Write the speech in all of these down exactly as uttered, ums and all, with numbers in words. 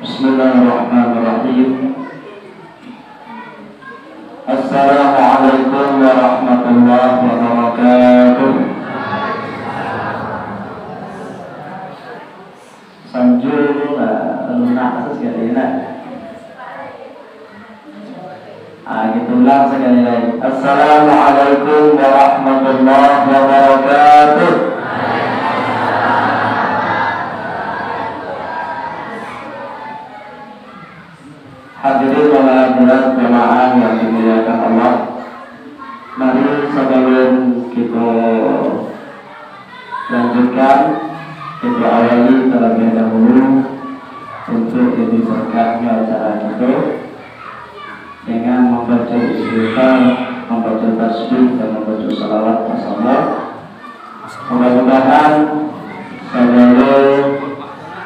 Bismillahirrahmanirrahim. Assalamualaikum warahmatullahi wabarakatuh. Sanjo lah, lunak tu sakali nak. Ah, kita ulang sakali lai. Assalamualaikum warahmatullahi wabarakatuh. Hadirin wal hadirat jamaah yang dimuliakan Allah, mari sabalun kito lanjutkan, kito awali talabiah dahulu untuak labiah barakahnyo acara kito dengan mambaco istighfar, mambaco tasbih, dan mambaco salawat basamo. Mudah-mudahan sagalo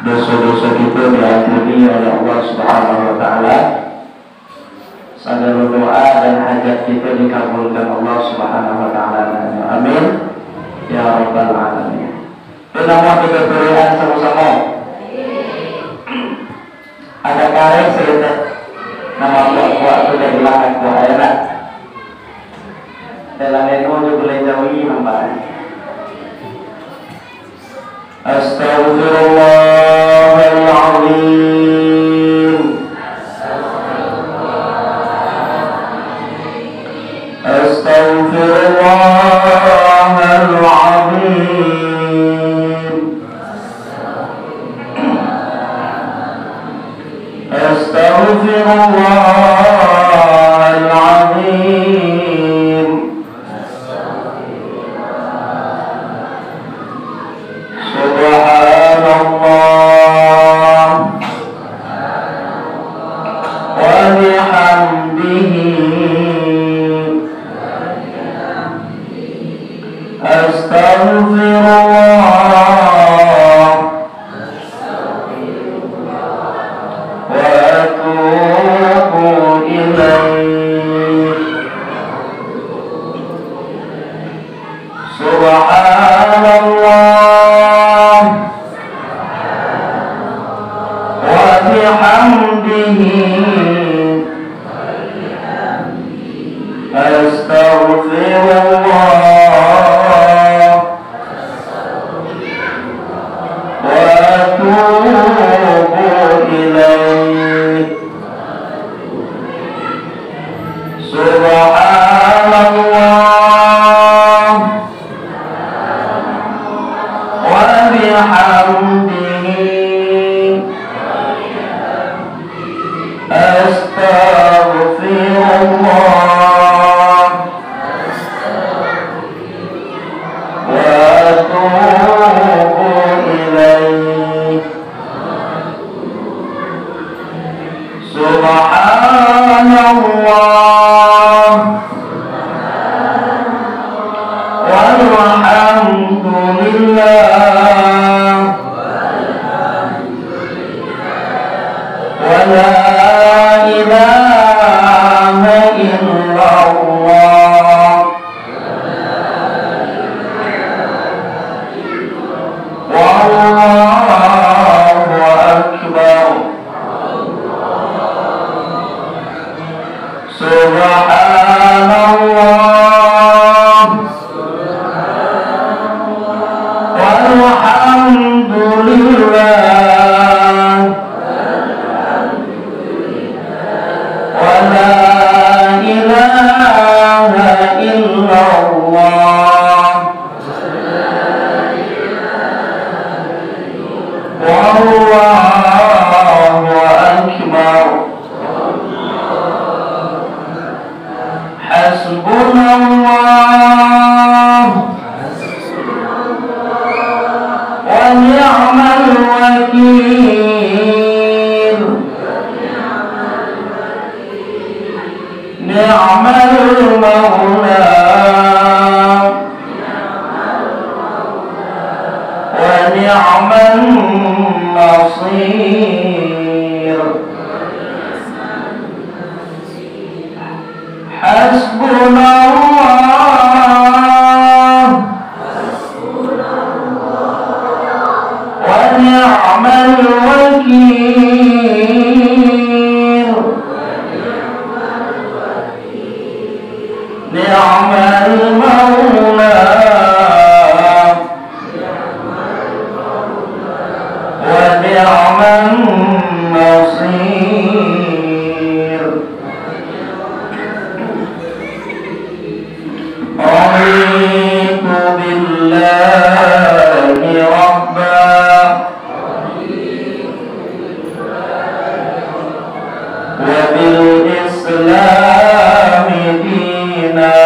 doso-doso kito diampuni oleh Allah Subhanahu wa Ta'ala. Sagalo doa dan hajat kito dikabulkan Allah Subhanahu wa Ta'ala. Amin, ya rabbal alamin. Kito namo kito barian samo-samo. Agak kareh saketek. Namo kuak-kuak tu dah ilang kuak, ya nak? Dalam leno jo gulai jawi nampak. Astaghfirullahalazim. Astaghfirullahalazim. Astaghfirullahalazim. Subhanallah wa bihamdihi. Astaghfirullah wa atubu ilaih. Subhanallah wa bihamdihi. Astaghfirullah wa atubu ilaih. Subhanallah wa bihamdihi. Astaghfirullah wa atubu ilaih. Subhanallah walhamdulillah. Wa la ilaha illallah. Wallahu akbar. Subhanallah. Walhamdulillah. Wa la ilaha illallah. Wallahu akbar. Hasbunallah wa ni'mal wakil. Ni'mal maula wa ni'man nasir. Hasbunallah نعم المولى ونعم النصير. رضيت بالله ربا وبالإسلام دينا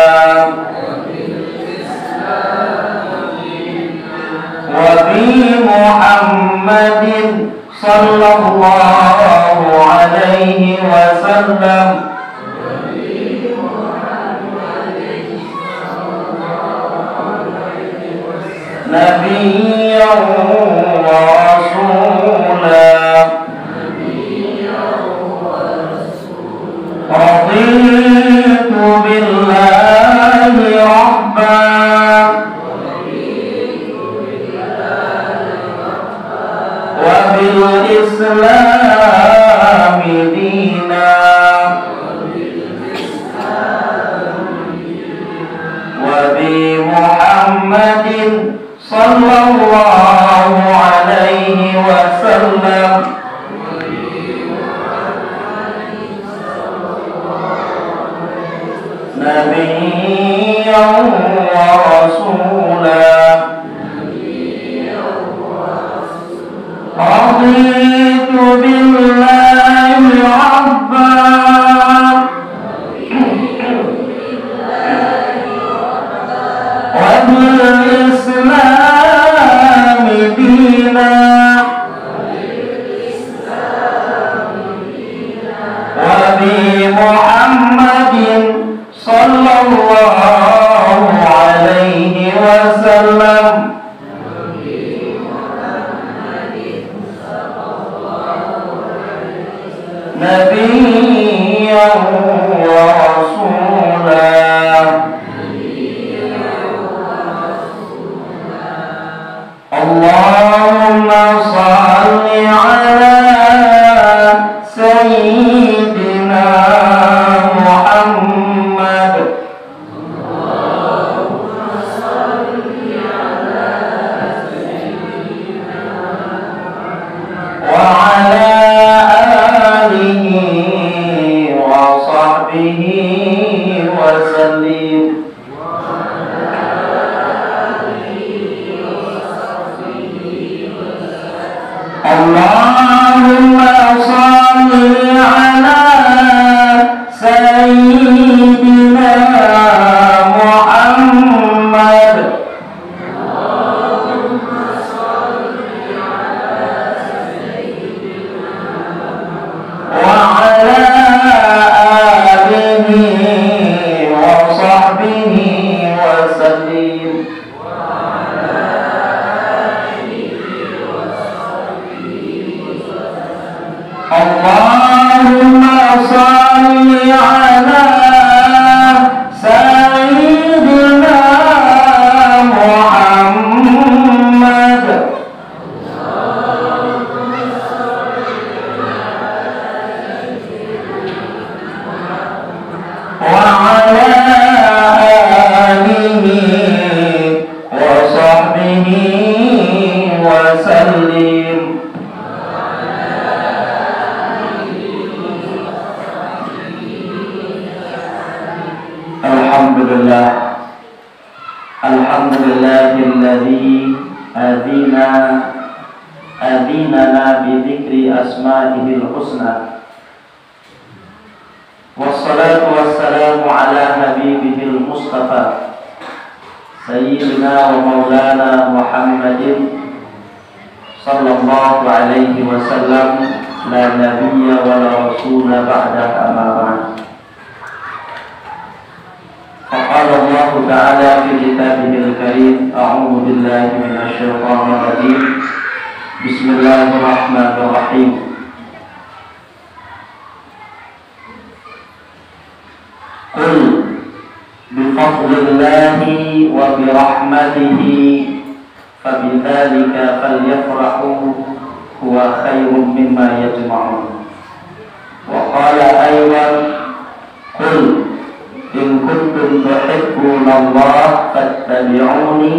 وبمحمد صلى الله عليه وسلم نبيا ورسولا. رضيت بالله ربا وبالإسلام دينا وبمحمد صلى الله عليه وسلم نبيا ورسولا. رضيت بالله ربا وبالإسلام دينا وبمحمد صلى الله عليه وسلم نبيا ورسولا. اللهم صل على سيدنا محمد وعلى آله وصحبه وسلم. اللهم صل على سيدنا محمد وعلى آله وصحبه وسلم. اللهم صل على سيدنا محمد وعلى آله وصحبه وسلم. الحمد لله. الحمد لله الذي أذن، أذننا بذكر أسمائه الحسنى. والصلاة والسلام على حبيبه المصطفى سيدنا ومولانا محمد صلى الله عليه وسلم، لا نبي ولا رسول بعده، أما بعد. فقال الله تعالى في كتابه الكريم، أعوذ بالله من الشيطان الرجيم. بسم الله الرحمن الرحيم. قل بفضل الله وبرحمته فبذلك فليفرحوا هو خير مما يجمعون. وقال أيضا: قل إن كنتم تحبون الله فاتبعوني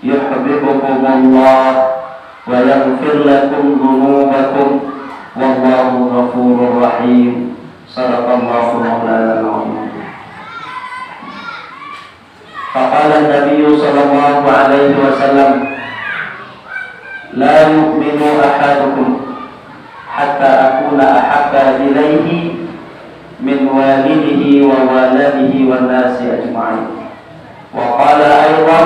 يحببكم الله ويغفر لكم ذنوبكم والله غفور رحيم. صدق الله مولانا العظيم. فقال النبي صلى الله عليه وسلم: لا يؤمن أحدكم حتى أكون أحب إليه من والده وولده والناس أجمعين. وقال أيضا: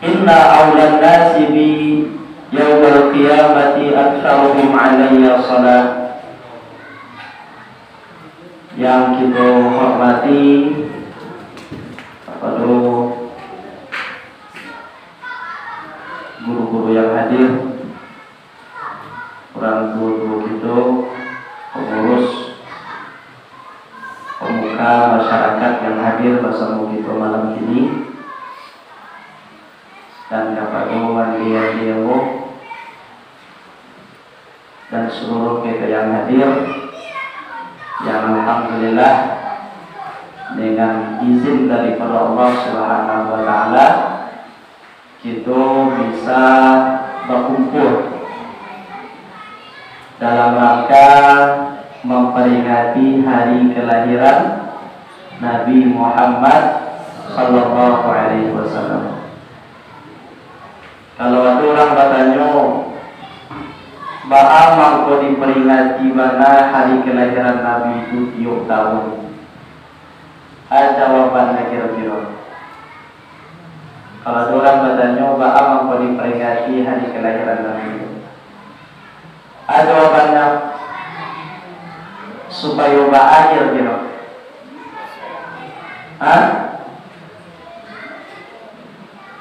إن أولى الناس بي يوم القيامة أكثرهم علي صلاة. Yang kito hormati kapado guru-guru yang hadir, urang tuo-tuo kito, pangurus, pamuka masyarakat yang hadir basamo kito malam kini, dan kapado andi-andi Allah, dan seluruh kito yang hadir, yang alhamdulillah, dengan izin daripada Allah Subhanahu wa Ta'ala, kito bisa bakumpul dalam rangka mamperingati hari kelahiran Nabi Muhammad sallallahu alaihi wasallam. Kalau ado urang batanyo, baa mangko diperingati bana hari kelahiran Nabi itu tiok tahun? A jawabannyo kiro-kiro? Kalau ado urang batanyo, baa mangko diperingati hari kelahiran Nabi itu? A jawabannyo, supayo baa kiro-kiro? Ha?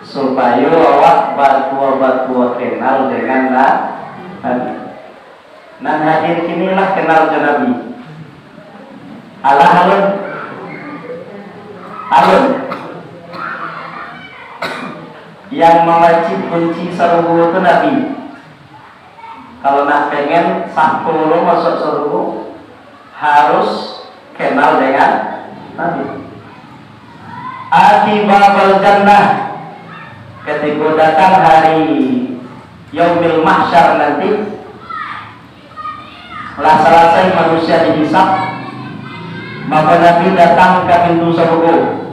Supayo awak batua-batua kenal dengan Na-, Nabi. Nan hadir kini lah kenal jo Nabi? Alah, alun? Alun. Yang mamacik kunci sarugo tu Nabi. Kalau nak pengen sah pulo masuak sarugo, harus kenal dengan Nabi. Ati babal jannah, ketika datang hari Yaumil Mahsyar nanti, lah salasai manusia dihisab, maka Nabi datang ka pintu sarugo.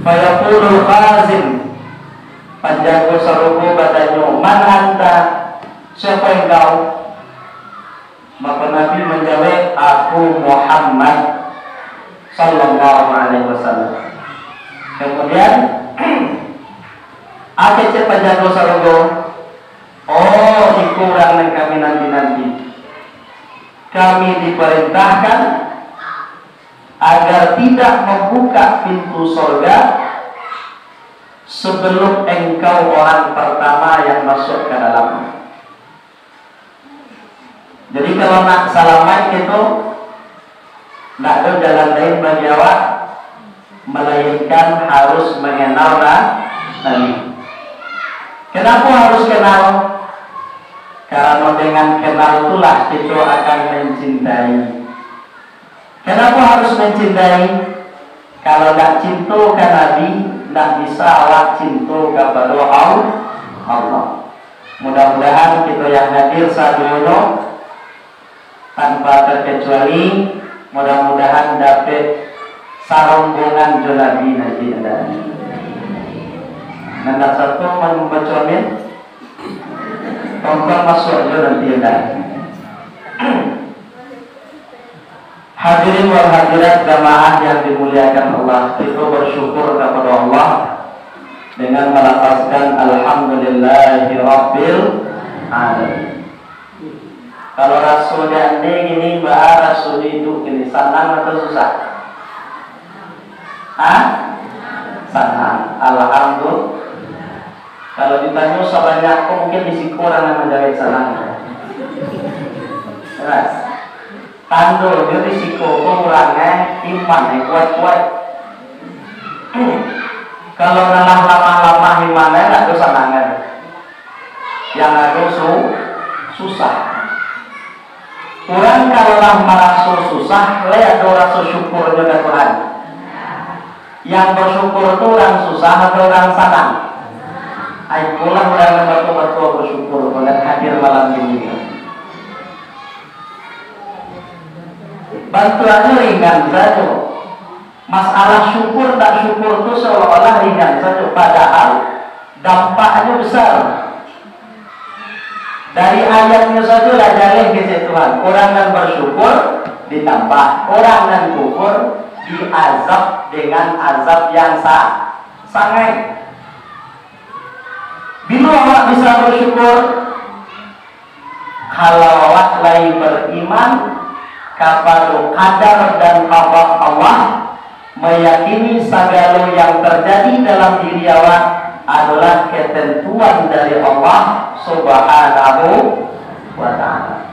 Fayaqulul khazin, panjago sarugo batanyo, "Man anta?" Siapa engkau? Maka Nabi manjawaik, "Aku Muhammad sallallahu alaihi wasallam." Kemudian, a kecek panjago sarugo, "Oh, iko urang nan kami nanti-nanti. Kami diperintahkan agar tidak membuka pintu sorga sebelum engkau orang pertama yang masuk ke dalamnya." Jadi, kalau nak salamaik itu, ndak ado jalan lain bagi awak, melainkan harus mengenal Na-, Nabi. Kenapa harus kenal? Karena dengan kenal itulah kita akan mencintai. Kenapa harus mencintai? Kalau ndak cinto ka Nabi, ndak bisa awak cinto kapado Al-, Allah. Mudah-mudahan kita yang hadir sadonyo, tanpa terkecuali, mudah-mudahan dapek sarombongan jo Nabi nanti, ndak? Nan ndak sato mambaco amin, tonton masuak jo nanti, ndak? Hadirin wal hadirat jamaah yang dimuliakan Allah, kita bersyukur kepada Allah dengan melafazkan Alhamdulillahirabbil alamin. Kalau raso di ande gini, baa raso di iduik gini, sanang atau susah? Hah? Sanang. Alhamdulillah. Kalau ditanyo sabanyak ko, mungkin di siko urang nan manjawab sanang. Jelas? Tandonyo di siko ko urang, eh, iman, eh, kuat-kuat. Kalau nan lah lamah-lamah iman, eh, ndak doh sanang, eh. Yang ado su-, susah. Urang kalau lah maraso susah, lai ado raso syukurnyo ka Tuhan. Yang bersyukur tu urang susah atau urang sanang? Ai, itulah urang yang batua-batua bersyukur, bukan hadir malam ini. Bantuannyo ringan sajo. Masalah syukur ndak syukur tu seolah-olah ringan sajo, padahal dampaknyo besar. Dari ayatnyo sajo lah jaleh kecek Tuhan. Orang nan bersyukur ditambah, orang nan kufur diazab dengan azab yang sa-, sangaik. Bilo awak bisa bersyukur? Kalau awak lai beriman kapado qadar dan qada Allah, meyakini sagalo yang terjadi dalam diri awak adolah ketentuan dari Allah Subhanahu wa Ta'ala.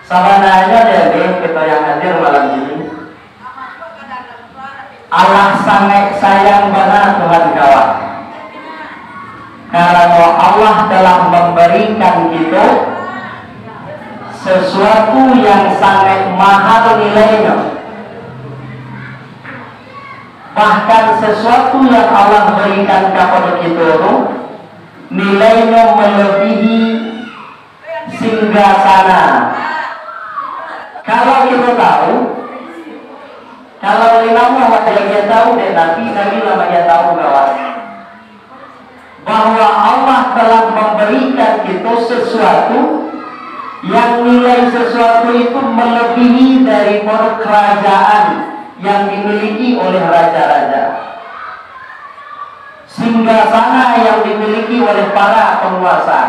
Sabananyo, dek kito yang hadir malam ini, alah sangaik sayang bana Tuhan ka awak. Karano Allah telah memberikan kito sesuatu yang sangaik mahal nilainyo. Bahkan sesuatu yang Allah berikan kapado kito tu, nilainyo melebihi singgasana. Kalau kito tahu, kalau lai namuah bagian tahu dek Nabi, Nabi lah bagian tahu, kawan, bahwa Allah telah memberikan kito sesuatu yang nilai sesuatu itu melebihi daripada kerajaan yang dimiliki oleh raja-raja, singgasana yang dimiliki oleh para penguasa,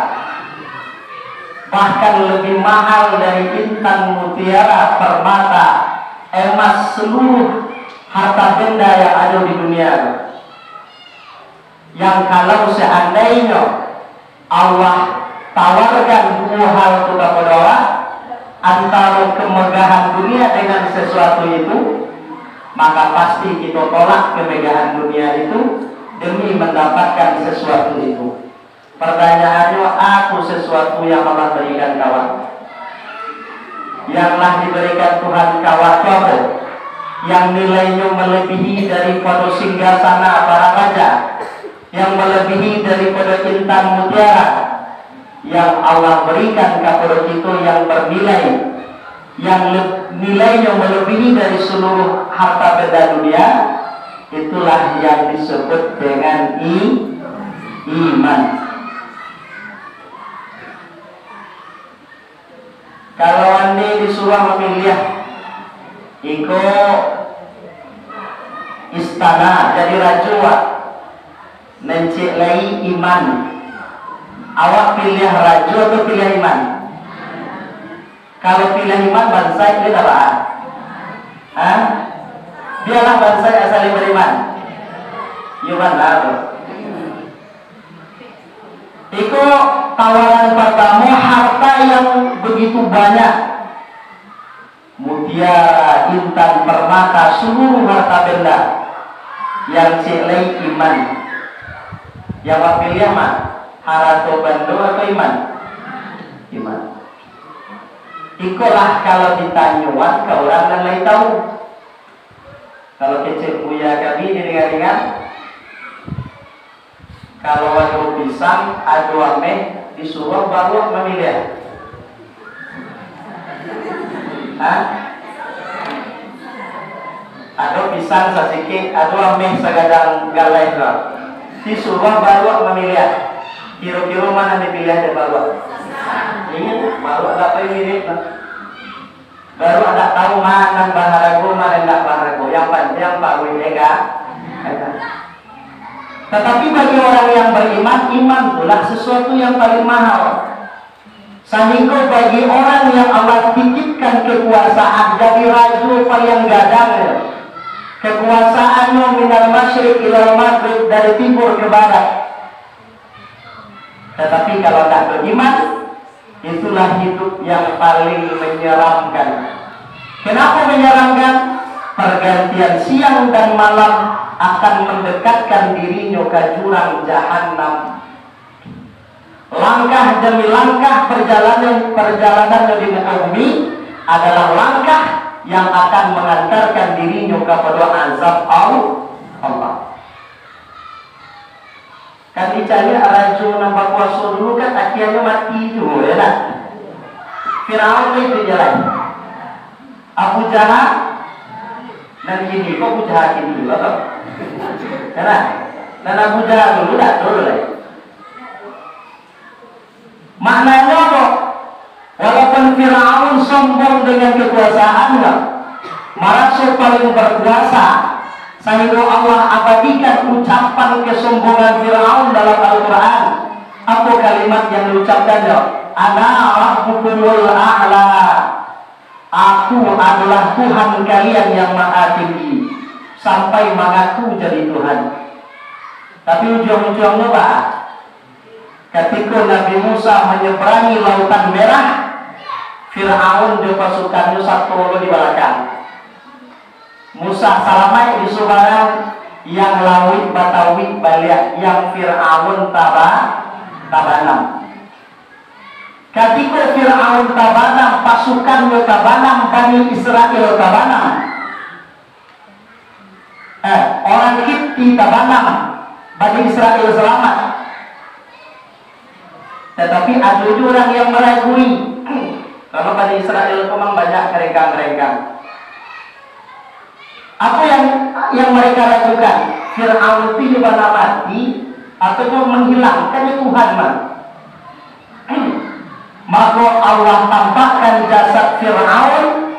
bahkan lebih mahal dari intan, mutiara, permata, emas, seluruh harta benda yang ada di dunia tu. Yang kalau seandainyo Allah tawarkan duo hal tu kapado awak, antaro kemegahan dunia dengan sesuatu itu, maka pasti kito tolak kemegahan dunia itu demi mendapatkan sesuatu itu. Pertanyaannyo, apo sesuatu yang Allah berikan ka awak? Yang lah diberikan Tuhan ka awak tu apo? Yang nilainyo melebihi daripado singgasana para raja, yang melebihi daripado intan mutiara, yang Allah berikan kapado kito yang bernilai, yang le-, nilainyo melebihi dari seluruh harta benda dunia, itulah yang disebut dengan i-, iman. Kalau andai disuruah mamiliah, iko istana jadi rajo, wak, nan ciek lai iman, awak piliah rajo atau piliah iman? Kalau piliah iman, bansaik dia tak baa? Hah? Biarlah bansaik asal yang beriman. Iyo bana tu. Iko tawaran pertamo, harta yang begitu banyak. Mutiara, intan, permata, seluruh harta benda. Yang ciek lai iman. Yang awak piliah mah, harato bando atau iman? Iman. Ikolah kalau ditanyoan ka urang nan lai tahu. Kalau kecek buya kami diringan-ringan, kalau ado pisang, ado ameh, disuruah baruak mamiliah. Hah? Ado pisang sasikik, ado ameh sagadang galeh lah. Disuruah baruak mamiliah. Kiro-kiro ma nan dipiliah dek baruak? Inyo, baruak dak pai mirip lah. Baruak dak tahu ma nan baharago, ma nan dak baharago. Yang pantiang paruik ega. Tatapi bagi orang yang beriman, iman itulah sesuatu yang paling mahal. Sahinggo bagi orang yang Allah titipkan kekuasaan, jadi rajo paliang gadang, kekuasaannyo minal masyriq ilal maghrib, dari timur ke barat. Tatapi kalau tak beriman, itulah hidup yang paling menyeramkan. Kenapa menyeramkan? Pergantian siang dan malam akan mendekatkan dirinyo ka jurang jahanam. Langkah demi langkah perjalanan, perjalanannyo di muka bumi adalah langkah yang akan mengantarkan dirinyo kapado azab Al-, Allah. Kan dicari rajo nan bakuaso dulu kan, akhianyo mati juo, ya ndak? Firaun itu jalan. Abu Jahal, nan kini, kok Abu Jahal kini lo, toh? Ya ndak? Nan Abu Jahal dulu dak, dulu lai. Maknanyo apo? Walaupun Firaun sombong dengan kekuasaannyo, maraso paling berkuasa, sahinggo Allah abadikan ucapan kesombongan Firaun dalam Al-Quran. Apo kalimat yang diucapkannyo? "Ana rabbukumul a'la." Aku adalah Tuhan kalian yang maha tinggi, sampai mangaku jadi Tuhan. Tapi ujuang-ujuangnyo, bah, katiko Nabi Musa manyeberangi Lautan Merah, Firaun jo pasukannyo sato lo di balakang. Musa salamaik di subarang, yang lauik batauik baliak, yang Firaun taba-, tabanam. Katiko Firaun tabanam, pasukannyo tabanam, Bani Israel tabanam. Eh, orang Kipti tabanam, Bani Israel salamat. Tatapi ado juo urang yang maragui. Karano Bani Israel tu memang banyak karengkang-karengkang. Apa yang, yang mereka ragukan? Firaun tu iyo bana mati, atau manghilang? Kan iyo Tuhan mah. Mako Allah tampakkan jasad Firaun,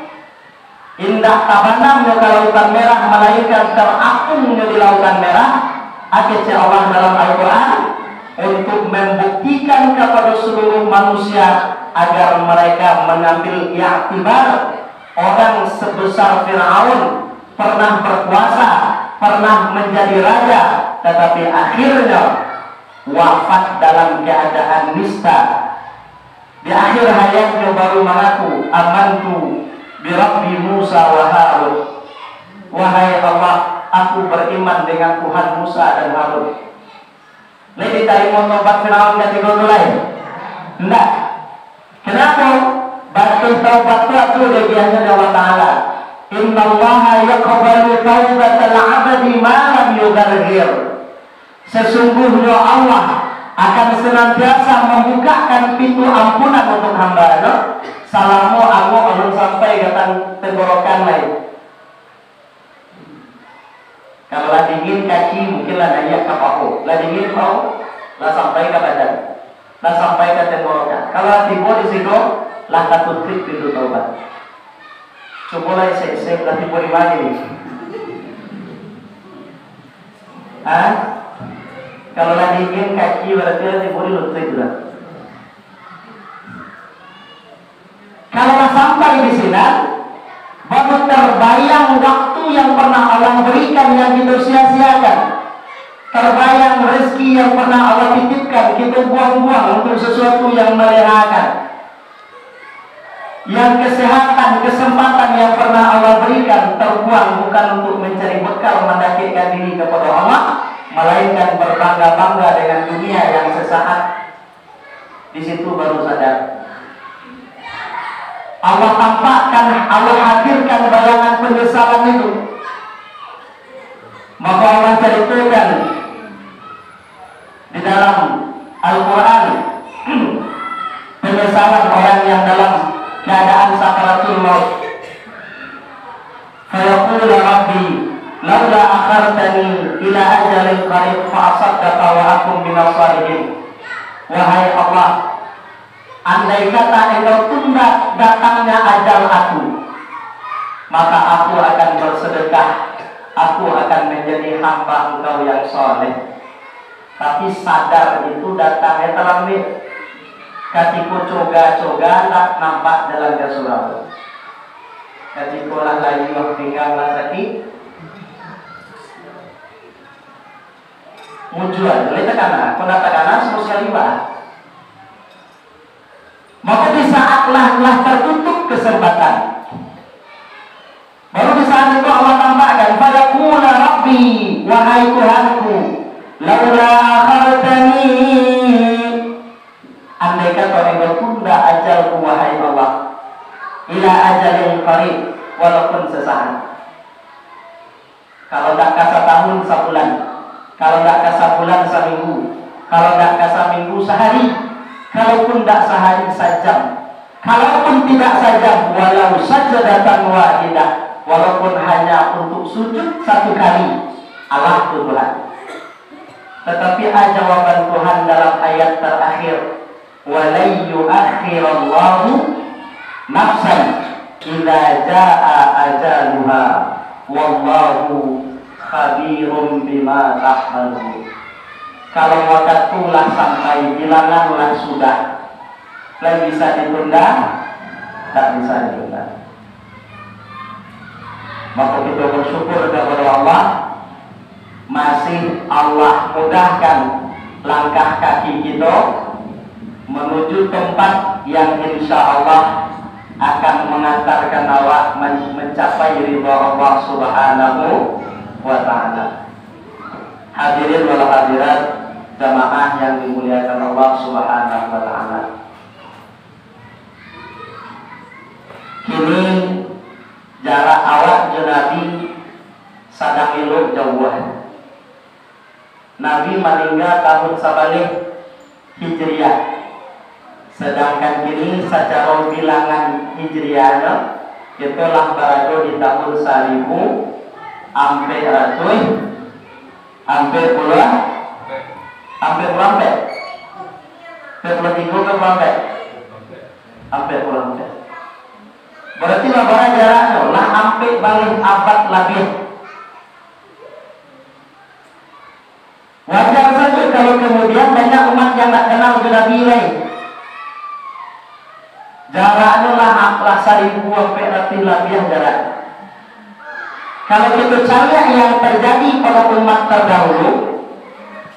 indak tabanamnyo ka Lautan Merah, malainkan tarapungnyo di Lautan Merah, kecek Allah dalam Al-Quran, untuk membuktikan kepada seluruh manusia agar mereka mengambil iktibar. Orang sebesar Firaun pernah berkuasa, pernah menjadi raja, tetapi akhirnya wafat dalam keadaan nista. Di akhir hayatnya baru mengaku, "Amantu bi Rabbi Musa wa Harun." "Wahai Allah, aku beriman dengan Tuhan Musa dan Harun." Lai ditarimo tobat Firaun katiko tu lai? Indak. Kenapa? Batin tobat tu ado bagiannyo dari Allah Ta'ala. "Innallaha yaqbalu taubatal abdi ma lam yugargir." Sesungguhnya Allah akan senantiasa membukakan pintu ampunan untuk hamba-Nya, salamo angok alun sampai ka tan-, tenggorokan lai. Kalau lah dingin kaki, mungkin lah naiak ka paho. Lah dingin paho, lah sampai ka badan. Lah sampai ka tenggorokan. Kalau lah tibo di situ, lah tatutuik pintu taubat. Cubolah isek-isek, lah tibo di ma kini? Hah? Kalau lah dingin kaki, berarti lah tibo di lutut tu lah. Kalau lah sampai di sinan, baru terbayang waktu yang pernah Allah berikan yang kita sia-siakan. Terbayang rezeki yang pernah Allah titipkan, kita buang-buang untuk sesuatu yang melelahkan. Yang kesehatan, kesempatan yang pernah Allah berikan terbuang bukan untuk mencari bekal mendekatkan diri kepada Allah, melainkan berbangga-bangga dengan dunia yang sesaat. Di situ baru sadar. Allah tampakkan, Allah hadirkan bayangan penyesalan itu. Maka Allah ceritakan di dalam Al-Quran penyesalan orang yang dalam keadaan sakaratul maut. Fayaqulu Rabbi, laula akhartani ila ajalin qarib fa asaddaqa wa akun minas salihin. Wahai Allah, andai kata Engkau tunda datangnya ajal aku, maka aku akan bersedekah, aku akan menjadi hamba Engkau yang saleh. Tapi sadar itu datangnya talambek. Katiko coga-coga ndak nampak jalan ka surau. Katiko lah layuah pinggang lah sakik. Mujua, lai takana, kok ndak takana sama sekali bah. Maka di saat lah, lah tertutup kesempatan, baru di saat itu Allah tampakkan, "Fayaqula Rabbi, wahai Tuhanku, laula akhartani Wahai Allah, ila ajalin qarib, walaupun sesaat. Kalau ndak ka satahun, sabulan. Kalau ndak ka sabulan, saminggu. Kalau ndak ka saminggu, sahari. Kalaupun ndak sahari, sajam. Kalaupun tidak sajam, walau sajadatan wahidah, walaupun hanya untuk sujud satu kali, alah tu Tuhan. Tatapi a jawaban Tuhan dalam ayat tarakhir, "Wa lan yuakhirallahu nafsan idza jaa ajaluha, wallahu khabirum bima ta'malun." Kalau wakatu lah sampai, bilangan lah sudah, lai bisa ditunda? Tak bisa ditunda. Maka kita bersyukur kepada Allah, masih Allah mudahkan langkah kaki kita menuju tempat yang insya Allah akan mengantarkan awak men-, mencapai ridha Allah Subhanahu wa Ta'ala. Hadirin wal hadirat, jamaah yang dimuliakan Allah Subhanahu wa Ta'ala. Kini, jarak awak jo Nabi sadang elok jauah. Nabi maningga tahun sabaleh Hijriah, sadangkan kini sacaro bilangan Hijriahnyo, kito lah barado di tahun saribu ampek ratuih ampek puluah, ampek puluah ampek? Ampek puluah tigo, ampek puluah ampek? Ampek puluah ampek. Berarti lah bara jaraknyo, lah ampek baleh abad labiah. Wajar sajo kalau kemudian banyak umat yang ndak kenal jo Nabi lai. Jaraknyo lah, lah saribu ampek ratuih labiah jarak. Kalau kito caliak yang terjadi pada umat terdahulu,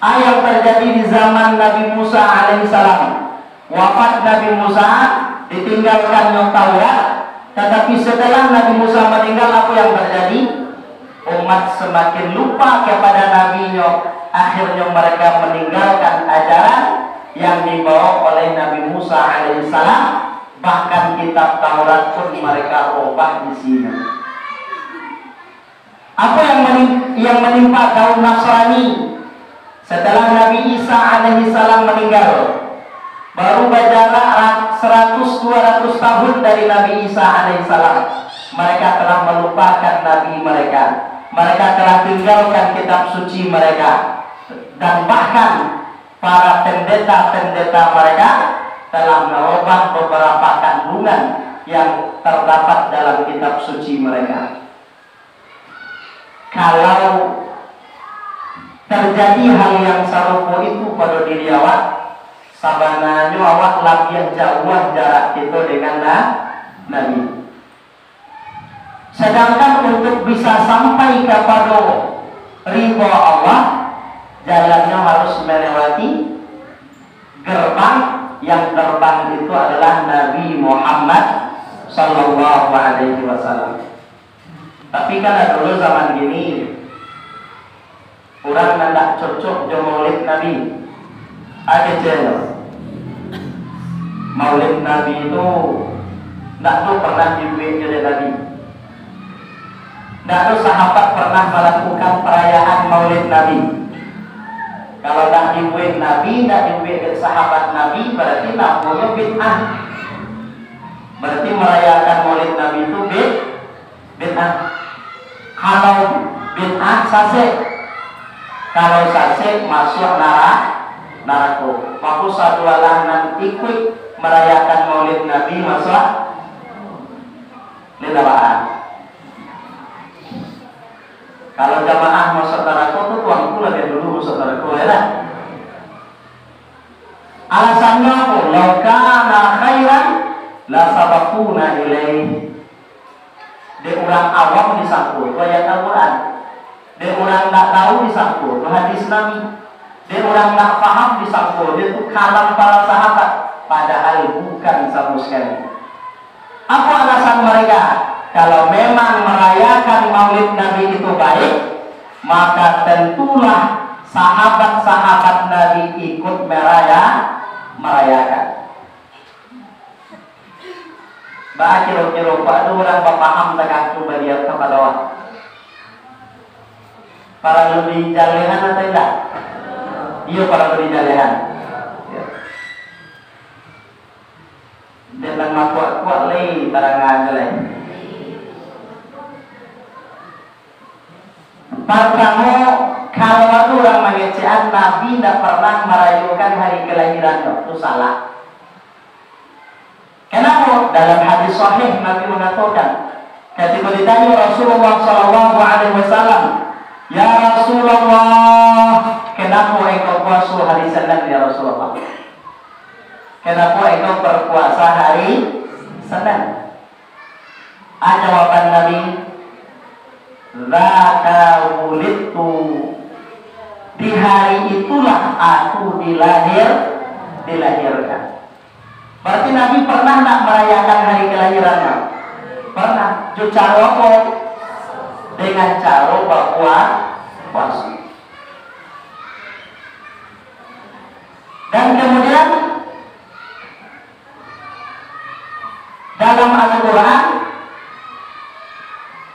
a, yang terjadi di zaman Nabi Musa alaihissalam, wafat Nabi Musa, ditinggalkannyo Taurat, tatapi setelah Nabi Musa meninggal, apa yang terjadi? Umat semakin lupa kepada nabinyo, akhirnyo mereka meninggalkan ajaran yang dibawa oleh Nabi Musa alaihissalam, bahkan kitab Taurat pun mereka ubah isinyo. Apa yang menim-, yang menimpa kaum Nasrani? Setelah Nabi Isa alaihissalam meninggal, baru bajarak ra-, seratus dua ratus tahun dari Nabi Isa alaihissalam, mereka telah melupakan Nabi mereka. Mereka telah tinggalkan kitab suci mereka. Dan bahkan para pendeta-pendeta mereka telah merubah beberapa kandungan yang terdapat dalam kitab suci mereka. Kalau terjadi hal yang sarupo itu pada diri awak, sabananyo awak labiah jauah jarak kito dengan na-, Nabi. Sedangkan untuk bisa sampai kapado ridho Allah, jalannyo harus melewati gerbang, yang gerbang itu adalah Nabi Muhammad sallallahu alaihi wasallam. Tapi kan ado lo zaman kini, urang nan ndak cocok jo Maulid Nabi. Ado celo. Maulid Nabi tu ndak tu pernah dibuek jo dek Nabi. Ndak tu sahabat pernah melakukan perayaan Maulid Nabi. Kalau ndak dibuek Nabi, ndak dibuek dek sahabat Nabi, berarti namonyo bid'ah. Berarti merayakan Maulid Nabi itu bid-, bid'ah. Kalau bid'ah, sasek. Kalau sasek, masuak nara-, narako. Mako sadoalah nan ikuik merayakan Maulid Nabi masuak narakoan. Kalau jamaah masuak narako tu, tuanku lah dulu masuak narako, ya lah. Alasannyo apo? "Lau kana khairan, lasabaquna ilaih." Dek urang awam disangko tu ayat Al-Quran. Dek urang ndak tahu disangko tu hadis Nabi. Dek urang ndak paham disangko tu kalam para sahabat. Padahal bukan samo sekali. Apo alasan mereka? Kalau memang merayakan Maulid Nabi itu baik, maka tentulah sahabat-sahabat Nabi ikut meraya-, merayakan. Baa kiro-kiro, kok ado urang bapaham takah tu baliau kapado awak? Paralu dijalehan atau indak? Iyo, paralu dijalehan. Iyo. Jan nan makuak-kuak lai, tarangan tu lai. Partamo, kalau ado urang mangecekan, Nabi indak pernah marayokan hari kalahiran tu, tu salah. Kenapa? Dalam hadis sahih Nabi mangatokan, katiko ditanyo Rasulullah sallallahu alaihi wasallam, "Ya Rasulullah, kenapa engkau puaso hari Senin, ya Rasulullah? Kenapa engkau berpuasa hari Senin?" A, jawaban Nabi, "Dzaka wulidtu, di hari itulah aku dilahir, dilahirkan." Berarti Nabi pernah ndak merayakan hari kelahirannya? Pernah. Jo caro apa? Dengan caro bapuasa. Dan kemudian, dalam Al-Quran,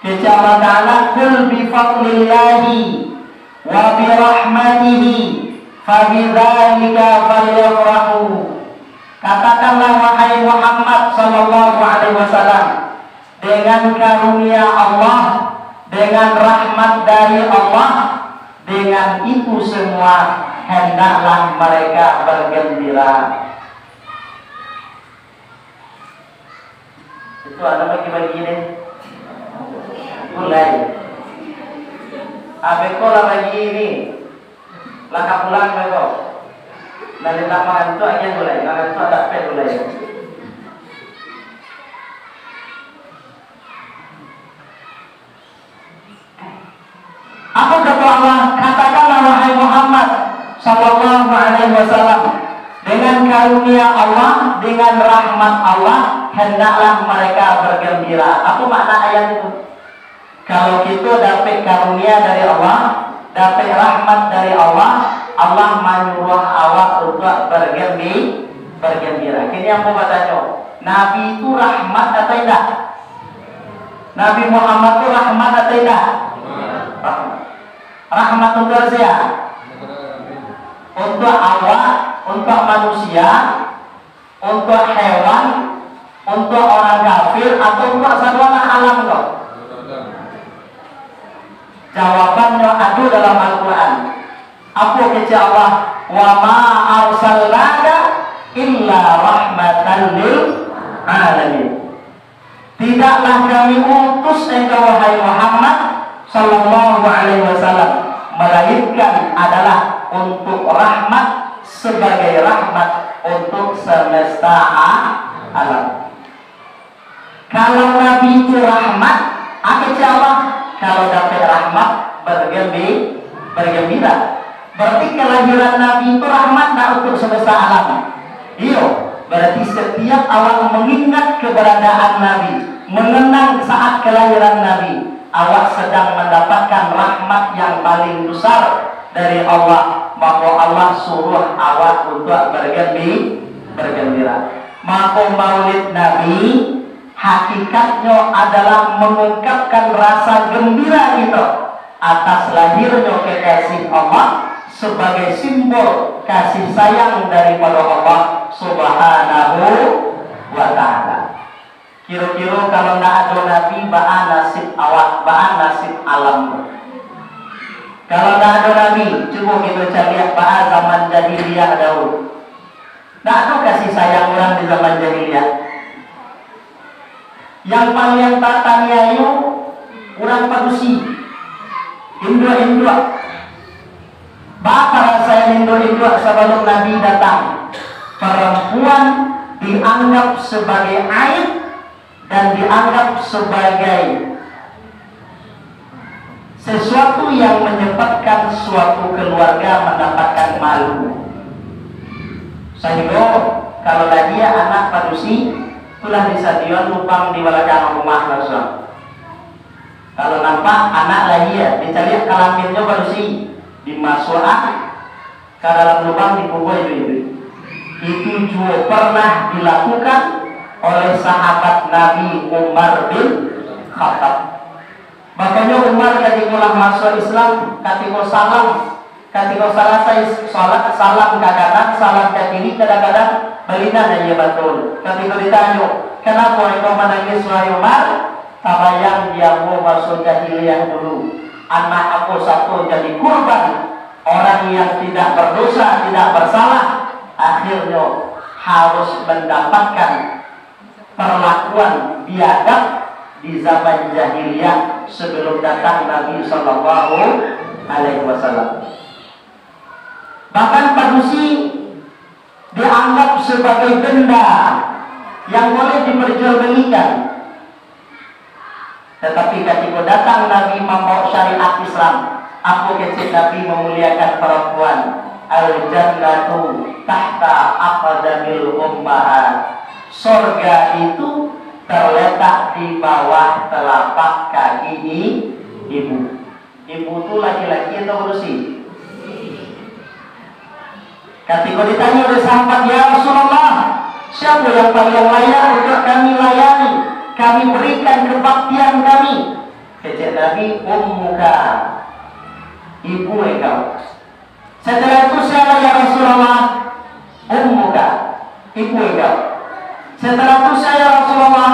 kecek Allah Ta'ala, "Qul bi fadlillahi wa bi rahmatihi fa bidzalika falyafrahu." Katakanlah, wahai Muhammad sallallahu alaihi wasallam, dengan karunia Allah, dengan rahmat dari Allah, dengan itu semua hendaklah mereka bergembira. Itu anak bagi-bagi ni. Mulai. Abeko lah bagi ni. Lah ka pulang beko. Nah, dia tak mangantuak aja mulai. Mangantuak tak pet mulai. Apa kata Allah? Katakanlah, wahai Muhammad sallallahu alaihi wasallam, dengan karunia Allah, dengan rahmat Allah, hendaklah mereka bergembira. Apa makna ayat itu? Kalau kita dapat karunia dari Allah, dapat rahmat dari Allah, Allah manyuruh awak untuk bergembi-, bergembira. Kini ambo batanyo, Nabi itu rahmat atau indak? Nabi Muhammad tu rahmat atau indak? Rahmat. Rahmat untuak sia? Untuak awak, untuak manusia, untuak hewan, untuak orang kafir, atau untuak saluruah alam tu? Jawabannyo ado dalam Al-Quran. Apo kecek Allah? "Wa ma arsalnaka illa rahmatan lil alamin." Tidaklah Kami utus engkau, wahai Muhammad sallallahu alaihi wasallam, melainkan adalah untuk rahmat, sebagai rahmat untuk semesta a-, alam. Kalau Nabi itu rahmat, a kecek Allah, kalau dapat rahmat, bergembi-, bergembira. Berarti kelahiran Nabi itu rahmat ndak untuk semesta alam? Iyo, berarti setiap awak mengingat keberadaan Nabi, mengenang saat kelahiran Nabi, awak sedang mendapatkan rahmat yang paling besar dari Allah, maka Allah suruh awak untuk bergembi-, bergembira. Maka Maulid Nabi hakikatnyo adalah mengungkapkan rasa gembira kito atas lahirnyo kekasih Allah, sebagai simbol kasih sayang daripado Allah Subhanahu wa Ta'ala. Kiro-kiro kalau ndak ado Nabi, baa nasib awak, baa nasib alam tu? Kalau ndak ado Nabi, cubo kito caliak baa zaman jahiliah dahulu. Ndak ado kasih sayang urang di zaman jahiliah. Yang paliang tataniayo urang padusi, induak-induak. Baa parasaan induak-induak sabalum Nabi datang? Parampuan dianggap sabagai aib dan dianggap sabagai sesuatu yang menyebabkan suatu keluarga mendapatkan malu. Sahinggo, kalau lahia anak padusi, tu lah disadiakan lubang di balakang rumah langsung. Kalau nampak anak lahia, dicaliak kalaminnyo padusi, dimasuakan ka dalam lubang dikubua iduik-iduik. Itu juo pernah dilakukan oleh sahabat Nabi Umar bin Khattab. Makanya Umar katiko lah masuak Islam, katiko salam, katiko salasai salat, salam ka kanan, salam ka kiri, kadang-kadang balinan aja batul. Katiko ditanyo, "Kanapa engkau manangis, wahai Umar?" Tabayang di ambo maso jahiliah dulu, anak ambo sato jadi kurban, orang yang tidak berdosa, tidak bersalah, akhirnyo harus mendapatkan perlakuan biadab di zaman jahiliah sebelum datang Nabi Sallallahu Alaihi Wasallam. Bahkan padusi dianggap sebagai benda yang boleh diperjualbelikan. Tetapi katiko datang Nabi mambawa syariat Islam, apo kecek Nabi memuliakan perempuan? "Al-jannatu tahta aqdamil ummahat." Sorga itu terletak di bawah telapak kaki i-, ibu. Ibu tu laki-laki atau padusi? Katiko ditanyo dek sahabat, "Ya Rasulullah, siapa yang paling layak untuk kami layani, kami berikan kebaktian kami?" Kecek Nabi, "Ummuka, ibu engkau." Setelah itu siapa, ya Rasulullah? "Ummuka, ibu engkau." Setelah itu siapa, ya Rasulullah?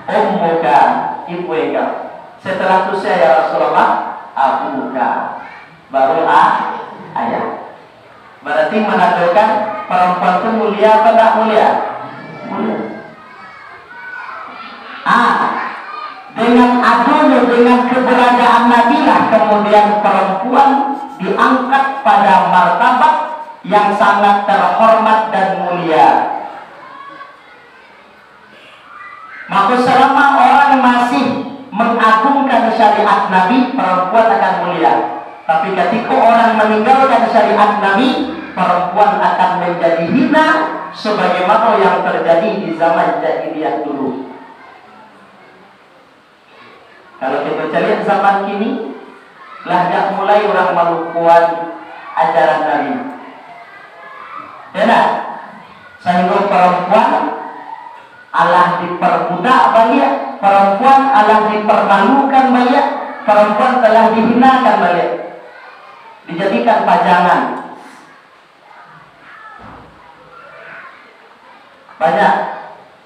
"Ummuka, ibu engkau." Setelah itu siapa, ya Rasulullah? "Abuka." Baru a-, ayah. Berarti menandakan perempuan tu mulia apa tak mulia? Mulia. Ah, dengan adonyo, dengan keberadaan Nabi lah kemudian perempuan diangkat pada martabat yang sangat terhormat dan mulia. Maka selama orang masih mengagungkan syariat Nabi, perempuan akan mulia. Tapi ketika orang meninggalkan syariat Nabi, perempuan akan menjadi hina sebagaimana yang terjadi di zaman jahiliyah dulu. Kalau kita caliak zaman kini, lah jak mulai urang malupoan ajaran Nabi. Ya ndak? Sahinggo perempuan alah diperbudak baliak, perempuan alah dipermalukan baliak, perempuan telah dihinakan baliak, dijadikan pajangan. Banyak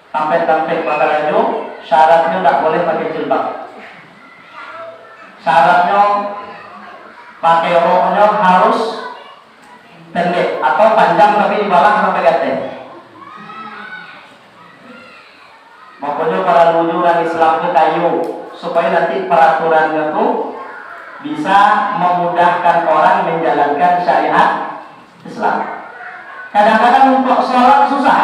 tampek-tampek bakarajo, syaratnyo ndak boleh pakai jilbab. Syaratnyo pakai roknyo harus pendek atau panjang tapi dibalah sampai gateh. Makonyo paralu urang Islam tu kayo, supayo nanti peraturannyo tu bisa memudahkan orang menjalankan syariat Islam. Kadang-kadang untuk sholat susah.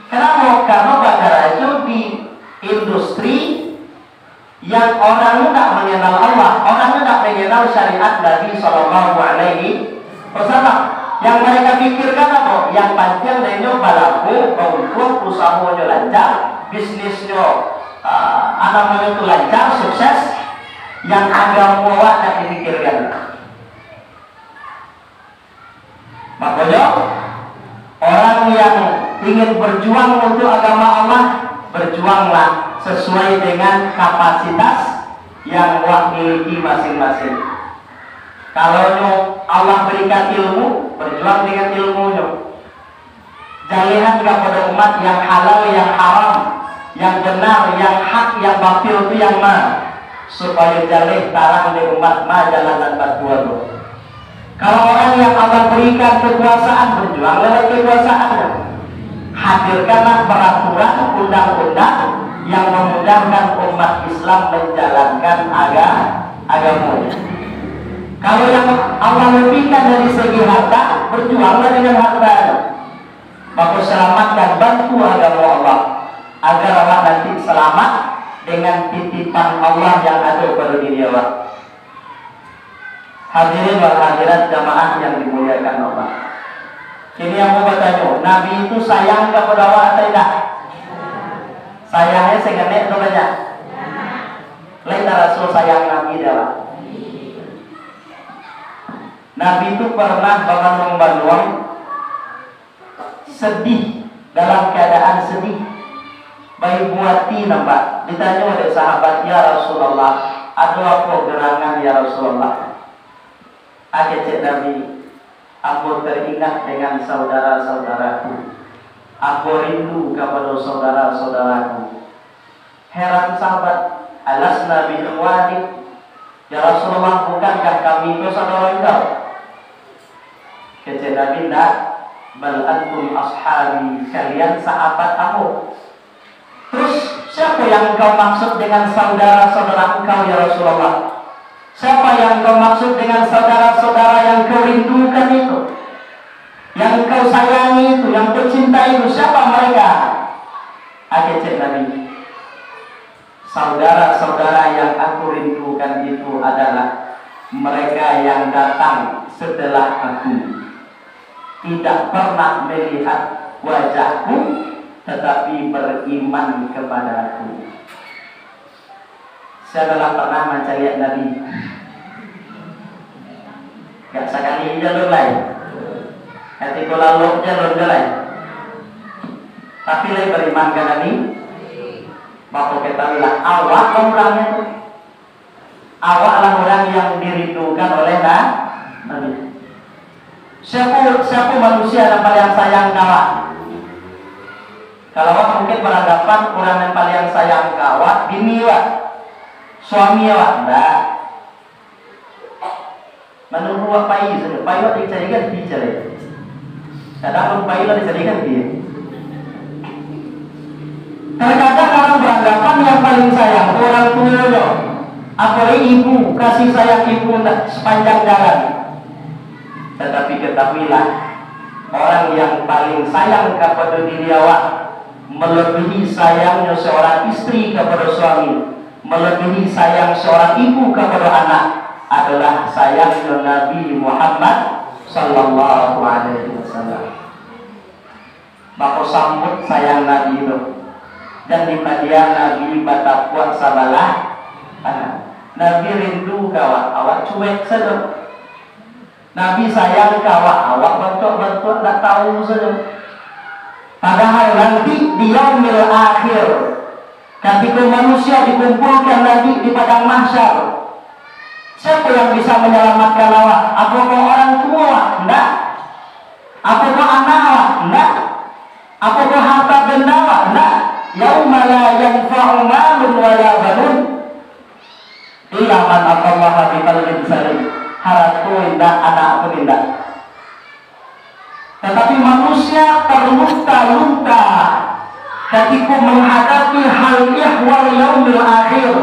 Kenapa? Karena bakarajo di industri yang orang tu tak mengenal Allah, orang tu tak mengenal syariat Nabi Sallallahu Alaihi Wasallam. Yang mereka pikirkan apa? Yang pantiang denyo balaku, bauntuang, usahonyo lancar, bisnisnyo, ah, apa namonyo tu, lancar, sukses. Yang agamo awak tak dipikirkan. Makonyo, orang yang ingin berjuang untuk agama Allah, berjuanglah sesuai dengan kapasitas yang awak miliki masing-masing. Kalau nyo Allah berikan ilmu, berjuang dengan ilmunyo. Jalehan kapado umat yang halal, yang haram, yang benar, yang hak, yang batil tu yang ma, supayo jaleh tarang dek umat ma jalan nan batua tu. Kalau orang yang Allah berikan kekuasaan, berjuang lewat kekuasaannya. Hadirkanlah peraturan undang-undang yang memudahkan umat Islam menjalankan aga-, agamanya. Kalau yang Allah lebihkan dari segi harta, berjuanglah dengan hartanya. Maka selamatkan, bantu agama Allah, agar awak nanti selamat dengan titipan Allah yang ada pada diri awak. Hadirin wal hadirat jamaah yang dimuliakan Allah. Kini ambo batanyo, Nabi itu sayang kepada awak atau tidak? Sayangnya segenek atau banyak? Lain tak rasul sayang Nabi dah, Pak. Nabi itu pernah bangun-bangun sedih Dalam keadaan sedih, baibu ati nampak. Ditanyo dek sahabat, "Ya Rasulullah, ado apo gerangan, ya Rasulullah?" Kecek Nabi, "Ambo teringat dengan saudara-saudaraku. Ambo rindu kapado saudara-saudaraku." Heran sahabat, "Alasna bi ikhwanik? Ya Rasulullah, bukankah kami ko saudara engkau?" Kecek Nabi, "Ndak, bal antum ashabi, kalian sahabat ambo." "Terus, siapa yang engkau maksud dengan saudara-saudara engkau, ya Rasulullah? Siapa yang engkau maksud dengan saudara-saudara yang kau rindukan itu? Yang engkau sayangi itu, yang kau cintai itu, siapa mereka?" Kecek Nabi, "Saudara-saudara yang aku rindukan itu adalah mereka yang datang setelah aku, tidak pernah melihat wajahku, tetapi beriman kepada aku." Sia lah pernah mancaliak Nabi? Gak sakali jalun lai. Katiko lalok jalun jo lai. Tapi lai beriman ka Nabi? Mako ketahuilah, awak lah urangnya tu. Awaklah urang yang dirindukan oleh Na-, Nabi. Siapa, siapa manusia yang paling sayang ka awak? Kalau awak mungkin beranggapan urang yang paling sayang ka awak, bini awak, suami awak, ndak. Manuruik pai sajo, pai wak dicari ganti cari. Kadang pun pai lah dicari ganti. Terkadang orang beranggapan yang paling sayang tu orang tuonyo, apalagi ibu, kasih sayang ibu nak sepanjang jalan. Tetapi ketahuilah, orang yang paling sayang kepada diri awak melebihi sayangnyo seorang istri kepada suami, melebihi sayang seorang ibu kepada anak, adalah sayangnyo Nabi Muhammad sallallahu alaihi wasallam. Mako sambut sayang Nabi tu. Jan dipadiang Nabi batapuak sabalah tangan. Nabi rindu ka awak, awak cuek sajo. Nabi sayang ka awak, awak bantuak-bantuak ndak tahu sajo. Padahal nanti di yaumil akhir, katiko manusia dikumpulkan nanti di padang mahsyar, siapa yang bisa menyelamatkan awak? Apakah orang tua awak? Ndak. Apakah anak awak? Ndak. Apakah harta benda awak? Ndak. Yauma la yanfa'u malun wala banun. Illa man atallaha biqalbin salim. Harato indak, anak pun indak. Tetapi manusia terlunta-lunta katiko menghadapi hal ihwal yaumil akhir.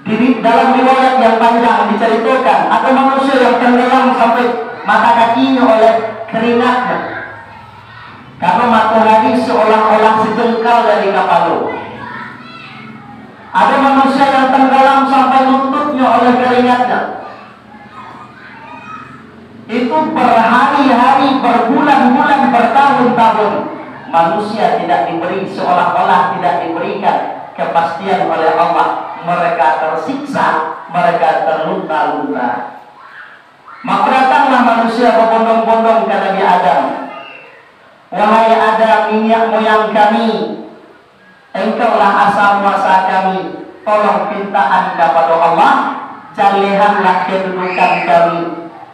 Diri, dalam riwayat yang panjang diceritakan, ada manusia yang tenggelam sampai mata kakinya oleh keringatnya. Karena matahari seolah-olah sejengkal dari kapalo. Ada manusia yang tenggelam sampai lututnya oleh keringatnya. Itu berhari-hari, berbulan-bulan, bertahun-tahun. Manusia tidak diberi, seolah-olah tidak diberikan kepastian oleh Allah. Mereka tersiksa, mereka terlunta-lunta. Maka datanglah manusia berbondong-bondong ke Nabi Adam. "Wahai Adam, niniak moyang kami, engkaulah asa muasa kami, tolong pintaan kapado Allah, jalehanlah kedudukan kami.